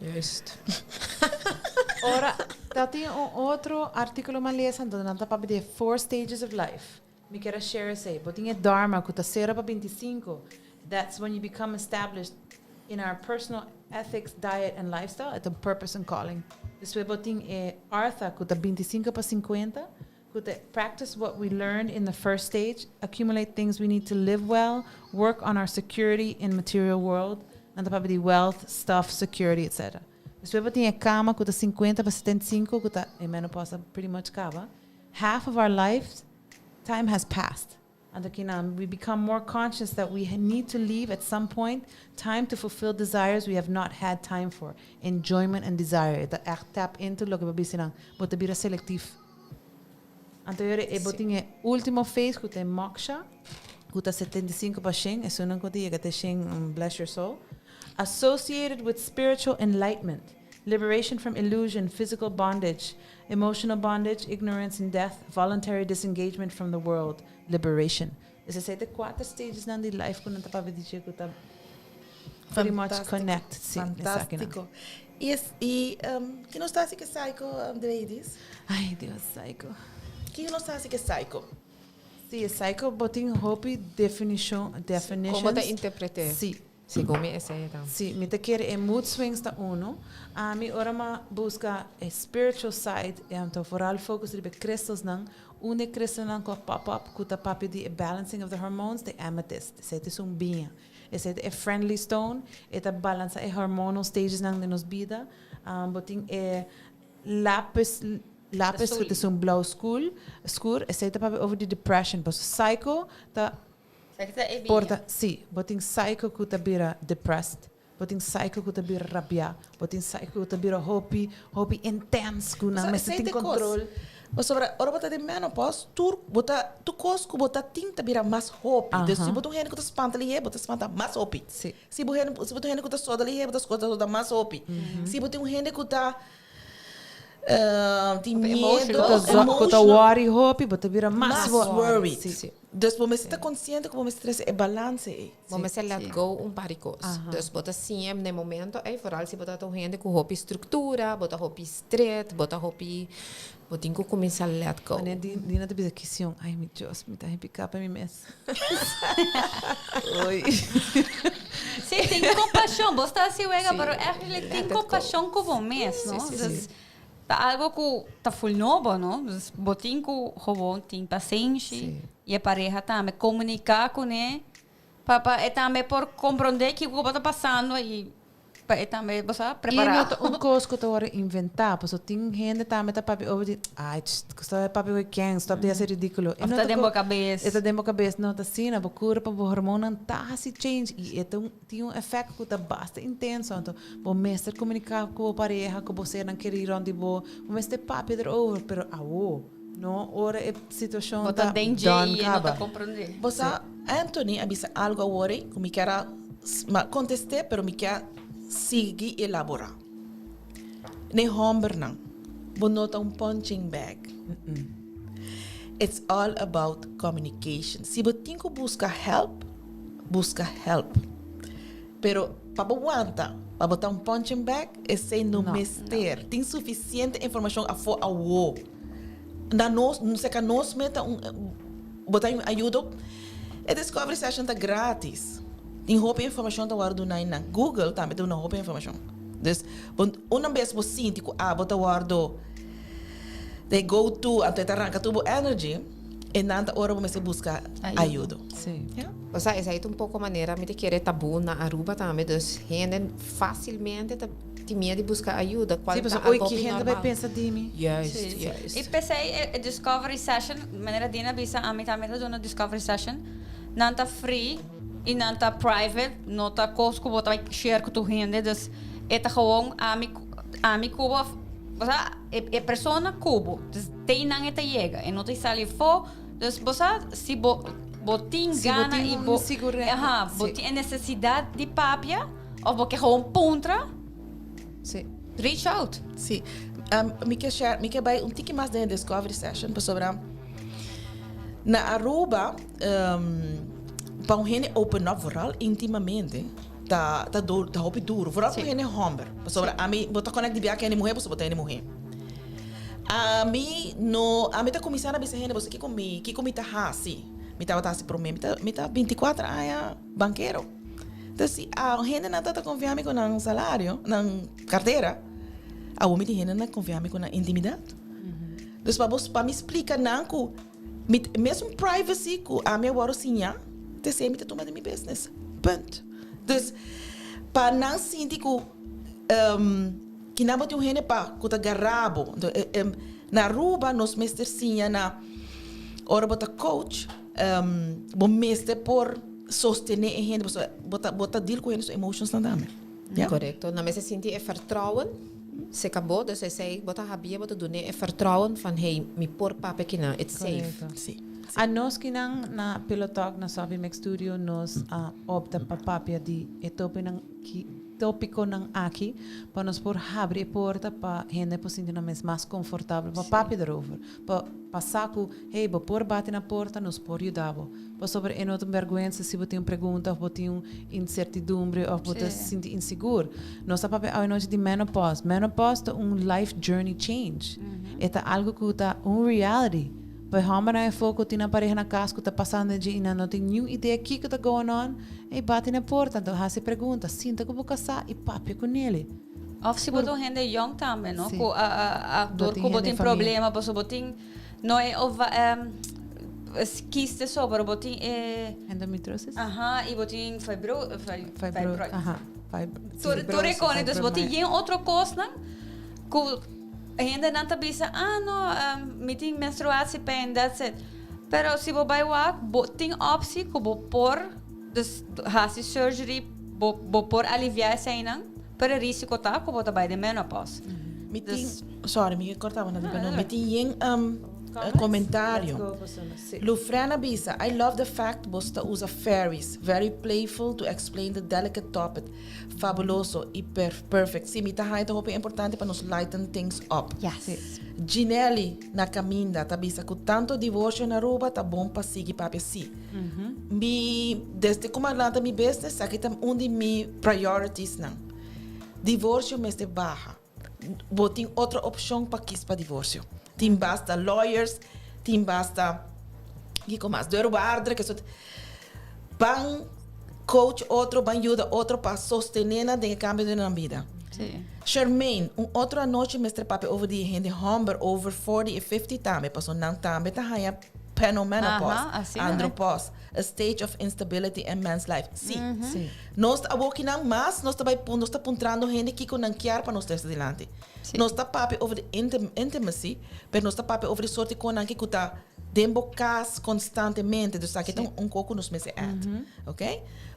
S1: Ora, ta tin un otro articulo m'a lesa, anto nan ta papia di four stages of life. Mi kier share esey. Bo tin e Dharma, cu ta 0 pa 25. That's when you become established in our personal ethics, diet and lifestyle. E ta purpose and calling. Despues bo tin e Artha, cu ta 25 pa 50. Cu ta practice what we learned in the first stage, accumulate things we need to live well, work on our security in material world, and the papia di wealth, stuff, security, etc. Despues bo tin e Kama, cu ta 50 pa 75, cu ta e menopause pretty much caba. Half of our life time has passed. And we become more conscious that we need to leave at some point time to fulfill desires we have not had time for. Enjoyment and desire. Ta echt tap into loke bo a bisa nan. Bo ta bira selectief. Anto e bo tin e ultimo phase cu ta moksha, cu ta 75 pa 100, esun cu ta yega te 100, bless your soul. Associated with spiritual enlightenment, liberation from illusion, physical bondage, emotional bondage, ignorance and death, voluntary disengagement from the world, liberation. Esey ta cuater stages nan di life cu nan ta papia di cu ta pretty much
S2: Fantastico.
S1: Connect. Si,
S2: Fantastico. Y kico nos ta haci cu psycho, the ladies?
S1: Ai, Dios, psycho.
S2: Kico nos ta haci cu psycho?
S1: Si, psycho bo tin hopi definicion, definitions.
S4: Con ta interpreta?
S1: Si.
S4: Segun mi esey ta.
S1: Si, mi ta kere e mood swings ta uno. Ami ora m'a busca e spiritual side, anto vooral focus riba crystals nan. Un e crystal nan cu pop up, cu ta papia di balancing of the hormones, the amethyst. Esey ta un biña. Esey ta e friendly stone, e ta balansa e hormonal stages nan di nos bida. Bo tin e lapis cu ta un blauw scur, esey ta papia over di depression. Paso psycho ta
S3: Esaki ta e biña.
S1: Porta, si, bo tin psycho cu ta bira depressed, bo tin psycho cu ta bira rabia, bo tin psycho cu ta bira hopi, hopi intense, cu nan mester tin control.
S2: Mas sobre, ora bo ta den menopause, tur bo ta tur cos cu bo ta tin ta bira mas hopi. Dus si bo ta un hende cu ta spanta lihe, bo ta spanta mas hopi. Si bo ta un hende cu ta soda lihe, bo ta soda mas hopi. Si bo ta un hende cu ta tin
S3: Hopi
S2: miedo,
S3: emotional.
S1: Cu ta
S2: emotional,
S1: worry hopi, bo ta bira mas
S2: mas
S1: worried.
S2: worried. Dus bo mester ta consciente cu bo mester trece e balance ey.
S4: Bo mester let go un par di cos. Dus bo ta siña na momento, ey, vooral si bo ta un hende cu hopi structura, bo ta hopi strict, bo ta hopi, bo tin cu cuminsa let go.
S1: Ane di Dina ta bisa kision. Ai, mi Dios, mi ta pica pa mi mes. Oei.
S3: Si, tin compasion. Bo ta asina, wega, pero eigenlijk
S4: Let
S3: tin
S4: it go.
S3: compasion cu bo mes, no?
S4: Si.
S3: Dus, ta algo cu ta full nobo, no? Dus, bo tin cu gewoon tin pasenshi. Y e pareha tambe comunica cu ne. Pa e tambe por comprende kico ta pasando y Pa e tambe, bo sa,
S1: E
S3: prepará.
S1: no ta un kos ku ta wòrdu inventá, pasobra tin hende tambe ta papia over di, ai, stòp e papia ku e ken, stòp di hasi ridíkulo. E
S3: Of
S1: no
S3: ta
S1: ta
S3: den
S1: ku
S3: bo kabes.
S1: E ta den bo kabes. No ta asina, bo kurpa, bo hormonnan ta hasi change i e ta un tin un efèkt ku ta basta intenso. Anto bo mester komuniká ku bo pareha, ku bo sernan kerí rònt di bo, bo mester papia derover, pero awo, no ora e situashon
S3: Bo ta
S1: ta
S3: den dje
S1: done
S3: i e no ta
S1: kaba.
S3: komprondé.
S2: Bo sa, Anthony a bisa algu awor ei ku mi kier a Ma contesté pero mi kier sigui elabora. Ne hombernan, bo no ta un punching bag. It's all about communication. Si bo tin cu busca help, busca help. Pero pa bo wanta, pa bo ta un punching bag, esey no mester. Tin suficiente informacion afo awo. Na nos, cerca nos meta un, bo ta un ayudo. E discovery session ta gratis. Tin hopi informacion ta wordo duna na Google tambe ta duna hopi informacion. Dus bo una bes bo sinti cu abo ta wordo de go to anto e ta ranca tur bo energy e nan ta ora bo mester busca ayudo.
S1: Sí.
S2: Ja.
S4: Osea esei ta un poco manera mi ta kere tabu na Aruba tambe dus hende facilmente ta tin miedo di busca ayuda cual
S1: Sí,
S4: ta
S1: pasobra oy
S4: algo
S1: ki
S4: hopi
S1: hende bay
S4: normal.
S1: pensa di mi?
S4: Juist,
S3: Sí, sí.
S4: juist.
S3: I p'esei e discovery session, manera Dina bisa, ami tambe ta duna discovery session. Nan ta free i nan ta private, no ta kos ku bo ta bai share ku tur hende, dus e ta gewoon ami ami ku bo, osea e e persona ku bo, dus te einan e ta yega, e no ta sali afó, dus bo sa si bo bo tin
S1: Si bo
S3: gana
S1: tin
S3: i
S1: un
S3: bo
S1: sigure-
S3: aha, bo
S1: si.
S3: tin e nesesidat di papia òf bo ke gewoon puntra,
S1: Si.
S3: reach out.
S2: Si. Mi ke share, mi ke bai un tiki mas den e discovery session pasobra na Aruba pa un hende open up vooral intimamente ta ta dor ta hopi duro vooral pa un hende homber pasobra ami bo ta connect di bia ku hende muhe pasobra bo ta hende muhe. Ami no ami ta cuminsa na bisa hende boso kiko mi kiko mi ta hasi mi tabata hasi prome mi ta mi ta 24 aña bankero. Entonces si a hendenan ta ta confia mi cu nan salario nan cartera awor mi tin hendenan confia mi cu nan intimidad. Dus pa bo pa mi splica nan cu mi mesun privacy cu ami a worde siña ta esey mi ta tuma den mi business. Punt. Dus pa nan sinti cu kinan bo tin un hende pa cu ta gara bo. Na Aruba nos mester siña na ora bo ta coach bo mester por sostene e hende pasobra bo ta bo ta deal cu hende su emotions nan tambe. Ya.
S4: Correcto. Nan mester sinti e vertrouwen cerca bo, dus esey bo ta habia bo ta dun'e e vertrouwen van hey mi por papia kinan, it's safe.
S1: Correcto.
S2: Si.
S1: Anos kinan na Pillow Talk na Sophie Mix Studio nos a opta pa papia di e topinan ki topiconan aki pa nos por habri e porta pa hende por sinti nan mes mas confortabel pa papia derover. Pa pa sa ku, hey, bo por bati na porta, nos por yuda bo. Pasobra e no ta un bèrgwensa si bo tin un pregunta òf bo tin un insertidumbre òf bo ta sinti insigur. Nos ta papia awenochi di menopause. Menopause ta un life journey change. E ta algu ku ta un reality. Pa e hòmbernan afó ku tin nan pareha na kas ku ta pasando den dje i nan no tin niun idea kiko ta going on, hey, bati na porta, anto hasi pregunta, sinta ku bo kasá i papia ku nele.
S3: Of si bo ta un hende yong tambe, no?
S1: Sí.
S3: Ku a a a
S1: Bo
S3: dor
S1: tin
S3: ku bo
S1: hende
S3: tin
S1: familia.
S3: problema, pasobra bo tin no e ova kiste so, pero bo tin e
S1: Endometriosis?
S3: aha, i bo tin fibro fi
S1: Fibro,
S3: fibroid.
S1: aha, fib
S3: Tur tur e kos, dus bo tin
S1: fibromyalgia.
S3: yen otro kosnan ku hendenan ta bisa, ah no, mi tin menstruatiepijn, that's it. Pero si bo bai wak, bo tin optie ku bo por dus hasi surgery, bo bo por alivia eseinan. Pero e risico ta cu bo ta bay den menopause.
S2: Mi tin, sorry, mi ke corta bo na di perdon. Mi tin yen um, comentario. Lufrena bisa, I love the fact boso ta usa fairies, very playful to explain the delicate topic. Fabuloso y perfect. Si, mi ta haya ta hopi importante pa nos lighten things up.
S3: Yes.
S2: Ginelli na caminda ta bisa cu tanto divorcio na Aruba ta bon pa sigui papia si. Mi, desde cu mi a lanta mi business, esaki ta un di mi priorities nan. Divorcio mester baha. Bo tin otro opcion pa kies pa divorcio. Tin basta lawyers, tin basta, kico mas, deurwaarder, ke soort. Ban coach otro, ban yuda otro pa sostene nan den e cambio den nan bida. Shermaine, un otro anochi mester papia over di e hende homber over 40 y 50 tambe, pasobra nan tambe ta haya. Penomenopause,
S3: Aha, asina, eh.
S2: andropause, a stage of instability in man's life. Si.
S1: Si.
S2: Nos ta awokinan mas, nos ta bai pun, nos ta puntrando hende kiko nan kier pa nos trese dilanti.
S3: Si.
S2: Nos ta papia over di intim, intimacy, pero nos ta papia over di sorti konan ki ku ta den bo kas konstantemente. Dus aki ta un, un kos ku nos mester add. Ok?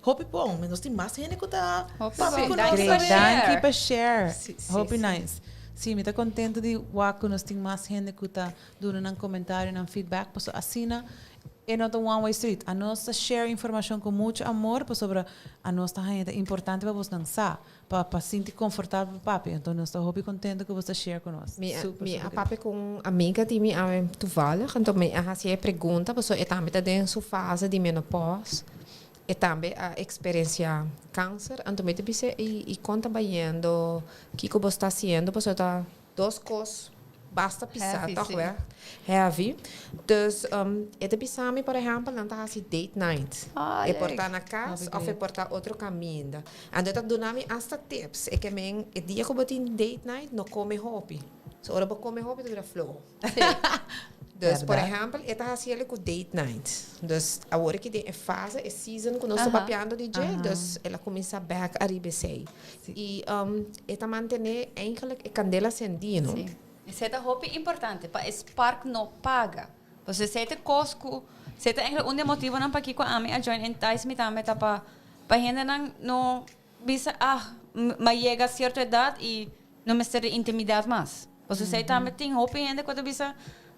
S2: Hopi bon, nos tin mas hende ku ta
S3: Hopi
S2: papia
S3: bon.
S2: ku nos
S3: Danki
S1: Great.
S3: pa
S2: awe.
S1: Danki
S3: share.
S1: pa share.
S4: Si, si,
S1: Hopi
S4: si.
S1: nice. Si, mi ta contento di wak ku nos tin mas hende ku ta duna nan comentario, nan feedback. Paso asina e no ta one way street. Anos ta share informacion cu mucho amor pasobra anos ta haña ta importante pa bosnan sa, pa pa sinti comfortabel pa papia. Enton nos ta hopi contento cu bos ta share cu nos.
S4: Mi a,
S1: Super,
S4: mi a
S1: super
S4: papia cu un amiga di mi awe toevallig, anto mi a haci e pregunta pasobra e tambe ta den su fase di menopause. E tambe a experiencia cancer, anto mi ta bisa y y con ta bayendo, kico bo sta haciendo pasobra ta dos cos basta pisa
S3: Heavy,
S4: toch
S3: sí.
S4: weg, heavy. Dus e ta bisa mi por ehempel nan ta haci date night.
S3: Ah,
S4: E por
S3: leuk.
S4: ta na cas
S1: Hopi
S4: of e
S1: great.
S4: por ta otro caminda. Anto e ta duna mi hasta tips. E ke men e dia cu bo tin date night no come hopi. So ora bo come hopi ta bira floho.
S3: Sí.
S4: Dus, por
S1: Berdad.
S4: ehempel, e ta haci el'e cu date night. Dus, awor aki den e fase, e season cu nos ta papiando di dje, dus el a cuminsa bek ariba esey. Y e ta mantene eigenlijk e candela cendi, no?
S3: Sí. Esey ta hopi importante, pa e spark no paga. Pasobra esey ta cos cu, esey ta eigenlijk un di e motibonan pakico ami a join Entice mi tambe ta pa, pa hendenan no bisa, ah, mi a yega cierto edad y no mester di intimidad mas. Pasobra esei tambe tin hopi hende ku ta bisa,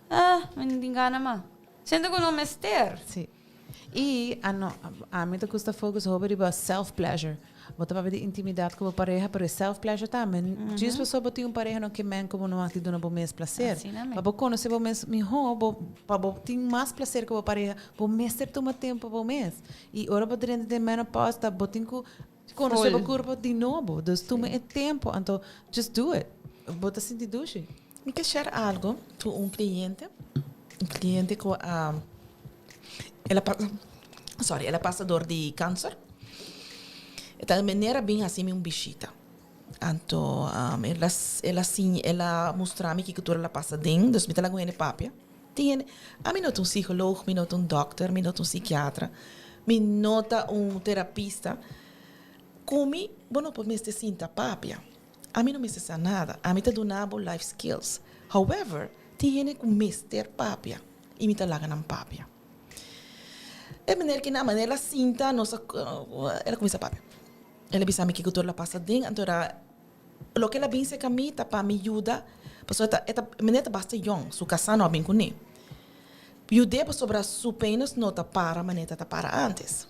S3: ah, mi no tin gana mas. Siento ku no mester.
S1: Sí. I ano, ami ta gusta focus hopi riba self pleasure. Bo ta papia di intimidad ku bo pareha, pero e self pleasure tambe. Djis pasobra bo tin un pareha no ke men ku bo no wak di duna bo mes placer.
S3: Asina mi.
S1: Pa bo konosé bo mes mihó, bo, pa bo tin mas placer ku bo pareha, bo mester tuma tempu pa bo mes. I ora bo drenta den menopause ta bo tin ku Conoce bo curpa di nobo. Dus tuma e tempo, anto just do it. Bo ta sinti dushi.
S2: Mi ke share algo cu un cliente, un cliente cu a, el a pasa, sorry, el a pasa door di cancer. E ta meneer a bin haci mi un bishita. Anto el a, el a siña, el a mustra mi kico tur el a pasa den, dus mi ta laga un hende papia. Tin hende, ami no ta un psicoloog, mi no ta un dokter, mi no ta un psikiatra, mi no ta un terapista. Ku mi bo no por mester sinta papia. Ami no mester sa nada. Ami ta duna bo life skills. However, tin hende ku mester papia i mi ta laga nan papia. E meneer kina manera el a sinta nos a el a kuminsá papia. El a bisa mi kiko tur el a pasa den, anto era Loke el a bin serka mi ta pa mi yuda, pasobra e ta, e ta, meneer ta basta yòn, su kasá no a bin kuné. Yud'é pasobra su penis no ta para manera ta ta para ántes.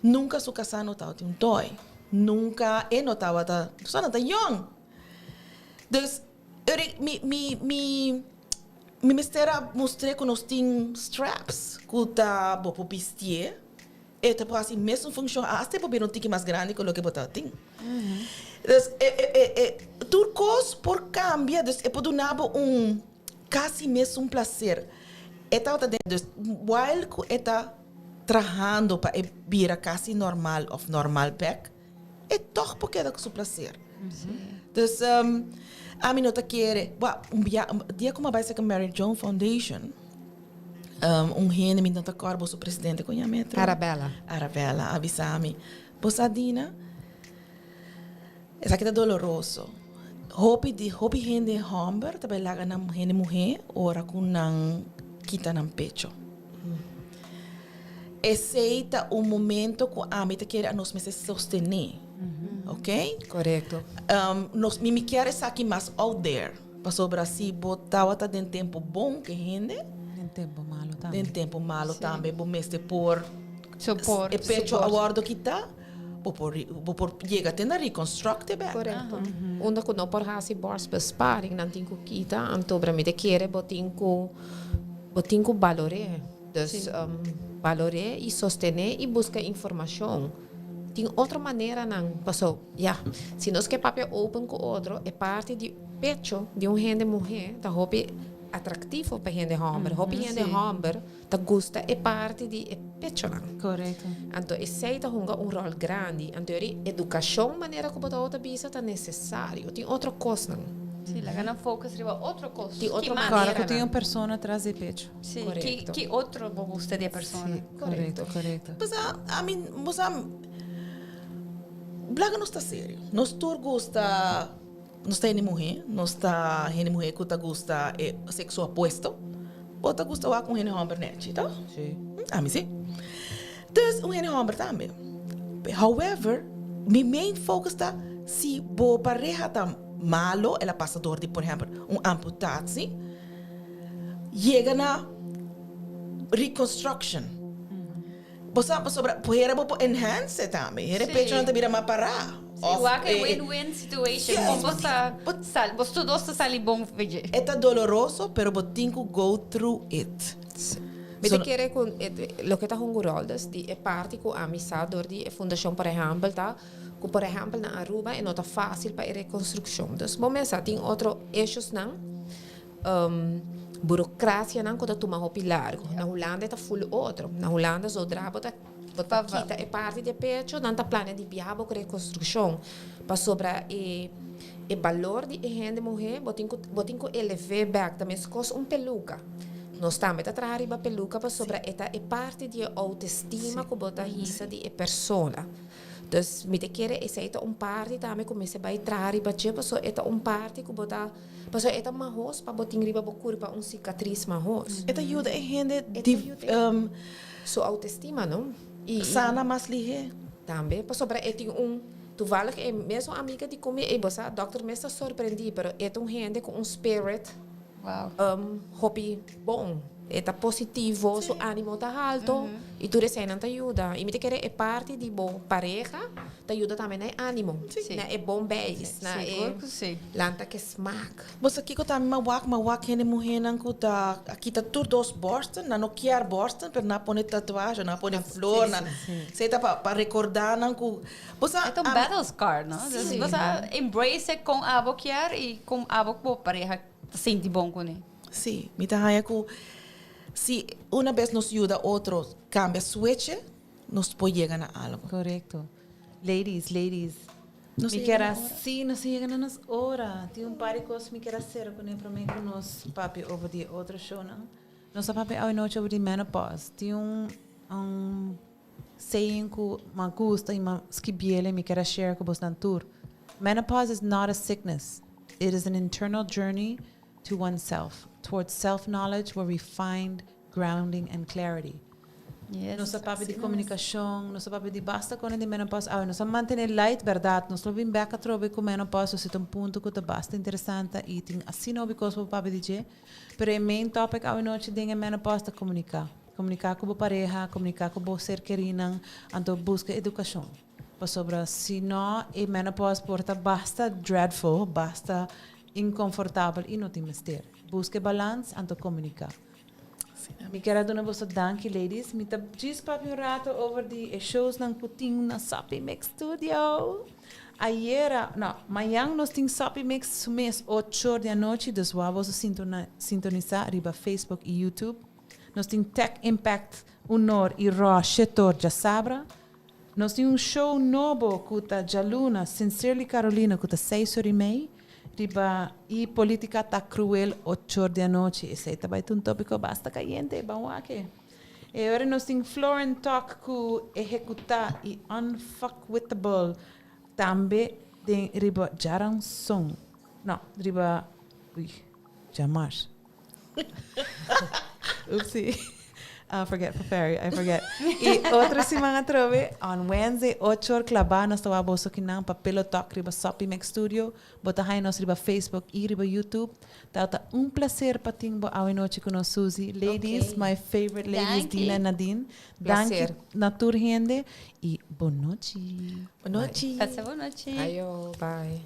S2: Nunka su kasá no tabatin un toy, nunka e no tabata, su no ta yòn. Dus, ora mi, mi, mi, mi mester a mustr'é ku nos tin straps ku ta bo por bistié. E ta por hasi mesun funshon, hasta e por bira un tiki mas grandi ku loke bo tabatin. Dus e e e e tur kos por kambia, dus e por duna bo un kasi mesun plaser. E tabata den, dus while ku e ta trahando pa e bira kasi normal òf normal bèk, e tòg por keda ku su plaser. Dus ami no ta kere, wak, un bia, dia ku mi a bai saka Mary Joan Foundation, un hende, mi no ta kòrda boso presidente kon yama e tro?
S4: Arabella.
S2: Arabella a bisa mi, bo sa Dina, esaki ta doloroso. Hopi di, hopi hende hòmber ta bai laga nan hende muhé ora ku nan kita nan pecho. Esei ta un momento ku ami ta kere anos mester sostené. Ok?
S4: Korekto.
S2: Nos, mi mi kier esaki mas out there. Pasobra si bo tabata den tempu bon ku e hende.
S1: Den tempu malu tambe.
S2: Den tempu malu tambe bo mester por.
S3: Support.
S2: E pecho a wòrdu kitá, bo por, bo por yega te na reconstruct e bèk.
S4: Korekto. Unda ku no por hasi borstbesparing, nan tin ku kita, anto mi ta kere bo tin ku, bo tin ku balor'é. Dus balor'é i sostené i buska informashon. Tin otro maneranan, paso ya, si nos ke papia open ku otro, e parti di pecho di un hende muhé ta hopi atraktivo pa hende hòmber. Hopi hende hòmber ta gusta e parti di e pechonan.
S1: Korekto.
S4: Anto esei ta hunga un ròl grandi. Anto yori edukashon manera ku bo ta bisa ta nesesario. Tin otro kosnan.
S3: Si, laga nan focus riba otro cos.
S4: Di otro
S3: Ki mas?
S4: manera.
S1: Corda cu tin un persona tras di pecho.
S3: Si, ki,
S4: Correcto.
S3: ki otro bo gusta di e persona?
S1: Si, correcto, correcto.
S2: Pues a mi, bo sa, blaga nos ta serio. Nos tur gusta, nos ta hende muhe, nos ta hende muhe cu ta gusta e sexo opuesto. Bo ta gusta wak un hende homber nechi, toch?
S1: Si.
S2: Ami si. Dus un hende homber tambe. However, mi main focus ta si bo pareha ta malo, el a pasa door di por ehempel un amputatie, yega na reconstruction. Bo sa pasobra por hera bo por enhance e tambe. Hera e pechonan ta bira mas pará.
S3: Si, wak e win-win situation.
S2: Yes,
S3: Kon bo ta sal, bo tur dos ta sali bon fe dje.
S2: E ta doloroso, pero bo tin ku go through it.
S4: Mi ta kere ku loke ta hunga ròl dus di e parti ku ami sa dor di e fundashon por ehèmpel ta ku por ehèmpel na Aruba e no ta fásil pa e rekonstrukshon. Dus bo mester tin otro issuesnan, burokrasianan ku ta tuma hopi largu. Na Hulanda e ta ful otro. Na Hulanda zodra bo ta bo ta kita e parti di e pecho nan ta plania di biaha bo ku rekonstrukshon pasobra e e balor di e hende muhé bo tin ku bo tin ku elev'é bèk. Ta meskos un peluka. Nos tambe ta traha riba peluka pasobra e ta e parti di e outestima ku bo ta hisa di e persona. Dus mi ta kere esei ta un parti tambe ku mester bai traha riba dje pasobra e ta un parti ku bo ta pasobra e ta mahos pa bo tin riba bo kurpa un sikatris mahos.
S2: E ta yuda e hende
S4: E ta yuda su outestima no. I
S2: sana mas lihé.
S4: Tambe pasobra e tin un toevallig e mesun amiga di ku mi ei bo sa dòkter mes ta sorprendí pero e ta un hende ku un spirit Hopi bon. E ta positivo, su animo ta halto y tur eseinan ta yuda. Y mi ta kere e parti di bo pareha ta yuda tambe na e animo, na e bon beis, na e lanta ke smak.
S2: Bo sa kiko tambe m'a wak? M'a wak hende muhénan ku ta a kita tur dos bòrsten, nan no kier bòrsten pero nan a pone tatuahe, nan a pone flor, nan esei ta pa rekordá nan ku bo sa
S3: E ta un battle scar, no? Bo sa embrace e kon abo kier y kon abo ku bo pareha Ta sinti bon kuné.
S2: Sí, mi ta haña ku si una bes nos yuda otro kambia switche, nos por yega na algu.
S1: Korekto. Ladies, ladies,
S2: Nos a
S1: mi
S2: yega
S1: kier
S2: na
S1: a
S2: ora.
S1: sí, nos a yega na nos ora. Tin un par di kos mi kier a sera kuné promé ku nos papia over di e otro shownan. Nos a papia awe nochi over di menopause. Tin un un saying ku m'a gusta i m'a skibiel i mi kier a share ku bosnan tur. Menopause is not a sickness. It is an internal journey to oneself, towards self-knowledge where we find grounding and clarity.
S3: Yes.
S1: Nos a papia di komunikashon, nos a papia di basta kone di menopause awe. Nos a mantené light, bèrdat. Nos lo bin bèk atrobe ku menopause, pasobra ta un punto ku ta basta interesante i tin asina hopi kos pa bo papia di dje. Pero e main topic awe nochi den e menopause ta komuniká. Komuniká ku bo pareha, komuniká ku bo ser kerinan, anto buska edukashon. Pasobra si no e menopause por ta basta dreadful, basta inconfortabel y no tin mester. Busca e balans anto comunica. Mi kier a duna boso danki ladies. Mi ta djis papia un rato over di e showsnan cu tin na Soppy Mix Studio. Ayera, no, mañan nos tin Soppy Mix su mes ocho or di anochi, dus wou boso sintonisa riba Facebook y YouTube. Nos tin Tech Impact un or y Raw shetor djasabra. Nos tin un show nobo ku ta djaluna, Sincerely Carolina ku ta seis or i mei, riba i Politica ta Cruel ochor di anochi. Esei ta bai ta un topiko basta kayente, ban wak e. E ora nos tin Florin Talk ku Ehekutá i Unfuckwithable tambe den riba djaranson, no, riba, ui, djamars. Oopsie. I forget for ferry, I forget. I otro siman atrobe, on Wednesday, ocho or klabá, nos ta wak boso kinan pa Pillow Talk riba Soppy Mix Studio. Bo ta haña nos riba Facebook i riba YouTube. Tabata un placer pa tin bo awe nochi ku nos, Suzy. Ladies,
S4: Okay.
S1: my favorite ladies,
S3: Danki.
S1: Dina en Nadine. Danki
S4: Placer.
S1: na tur hende i bon nochi.
S2: Bon nochi.
S3: Pasa bon nochi.
S4: Ayo, bye.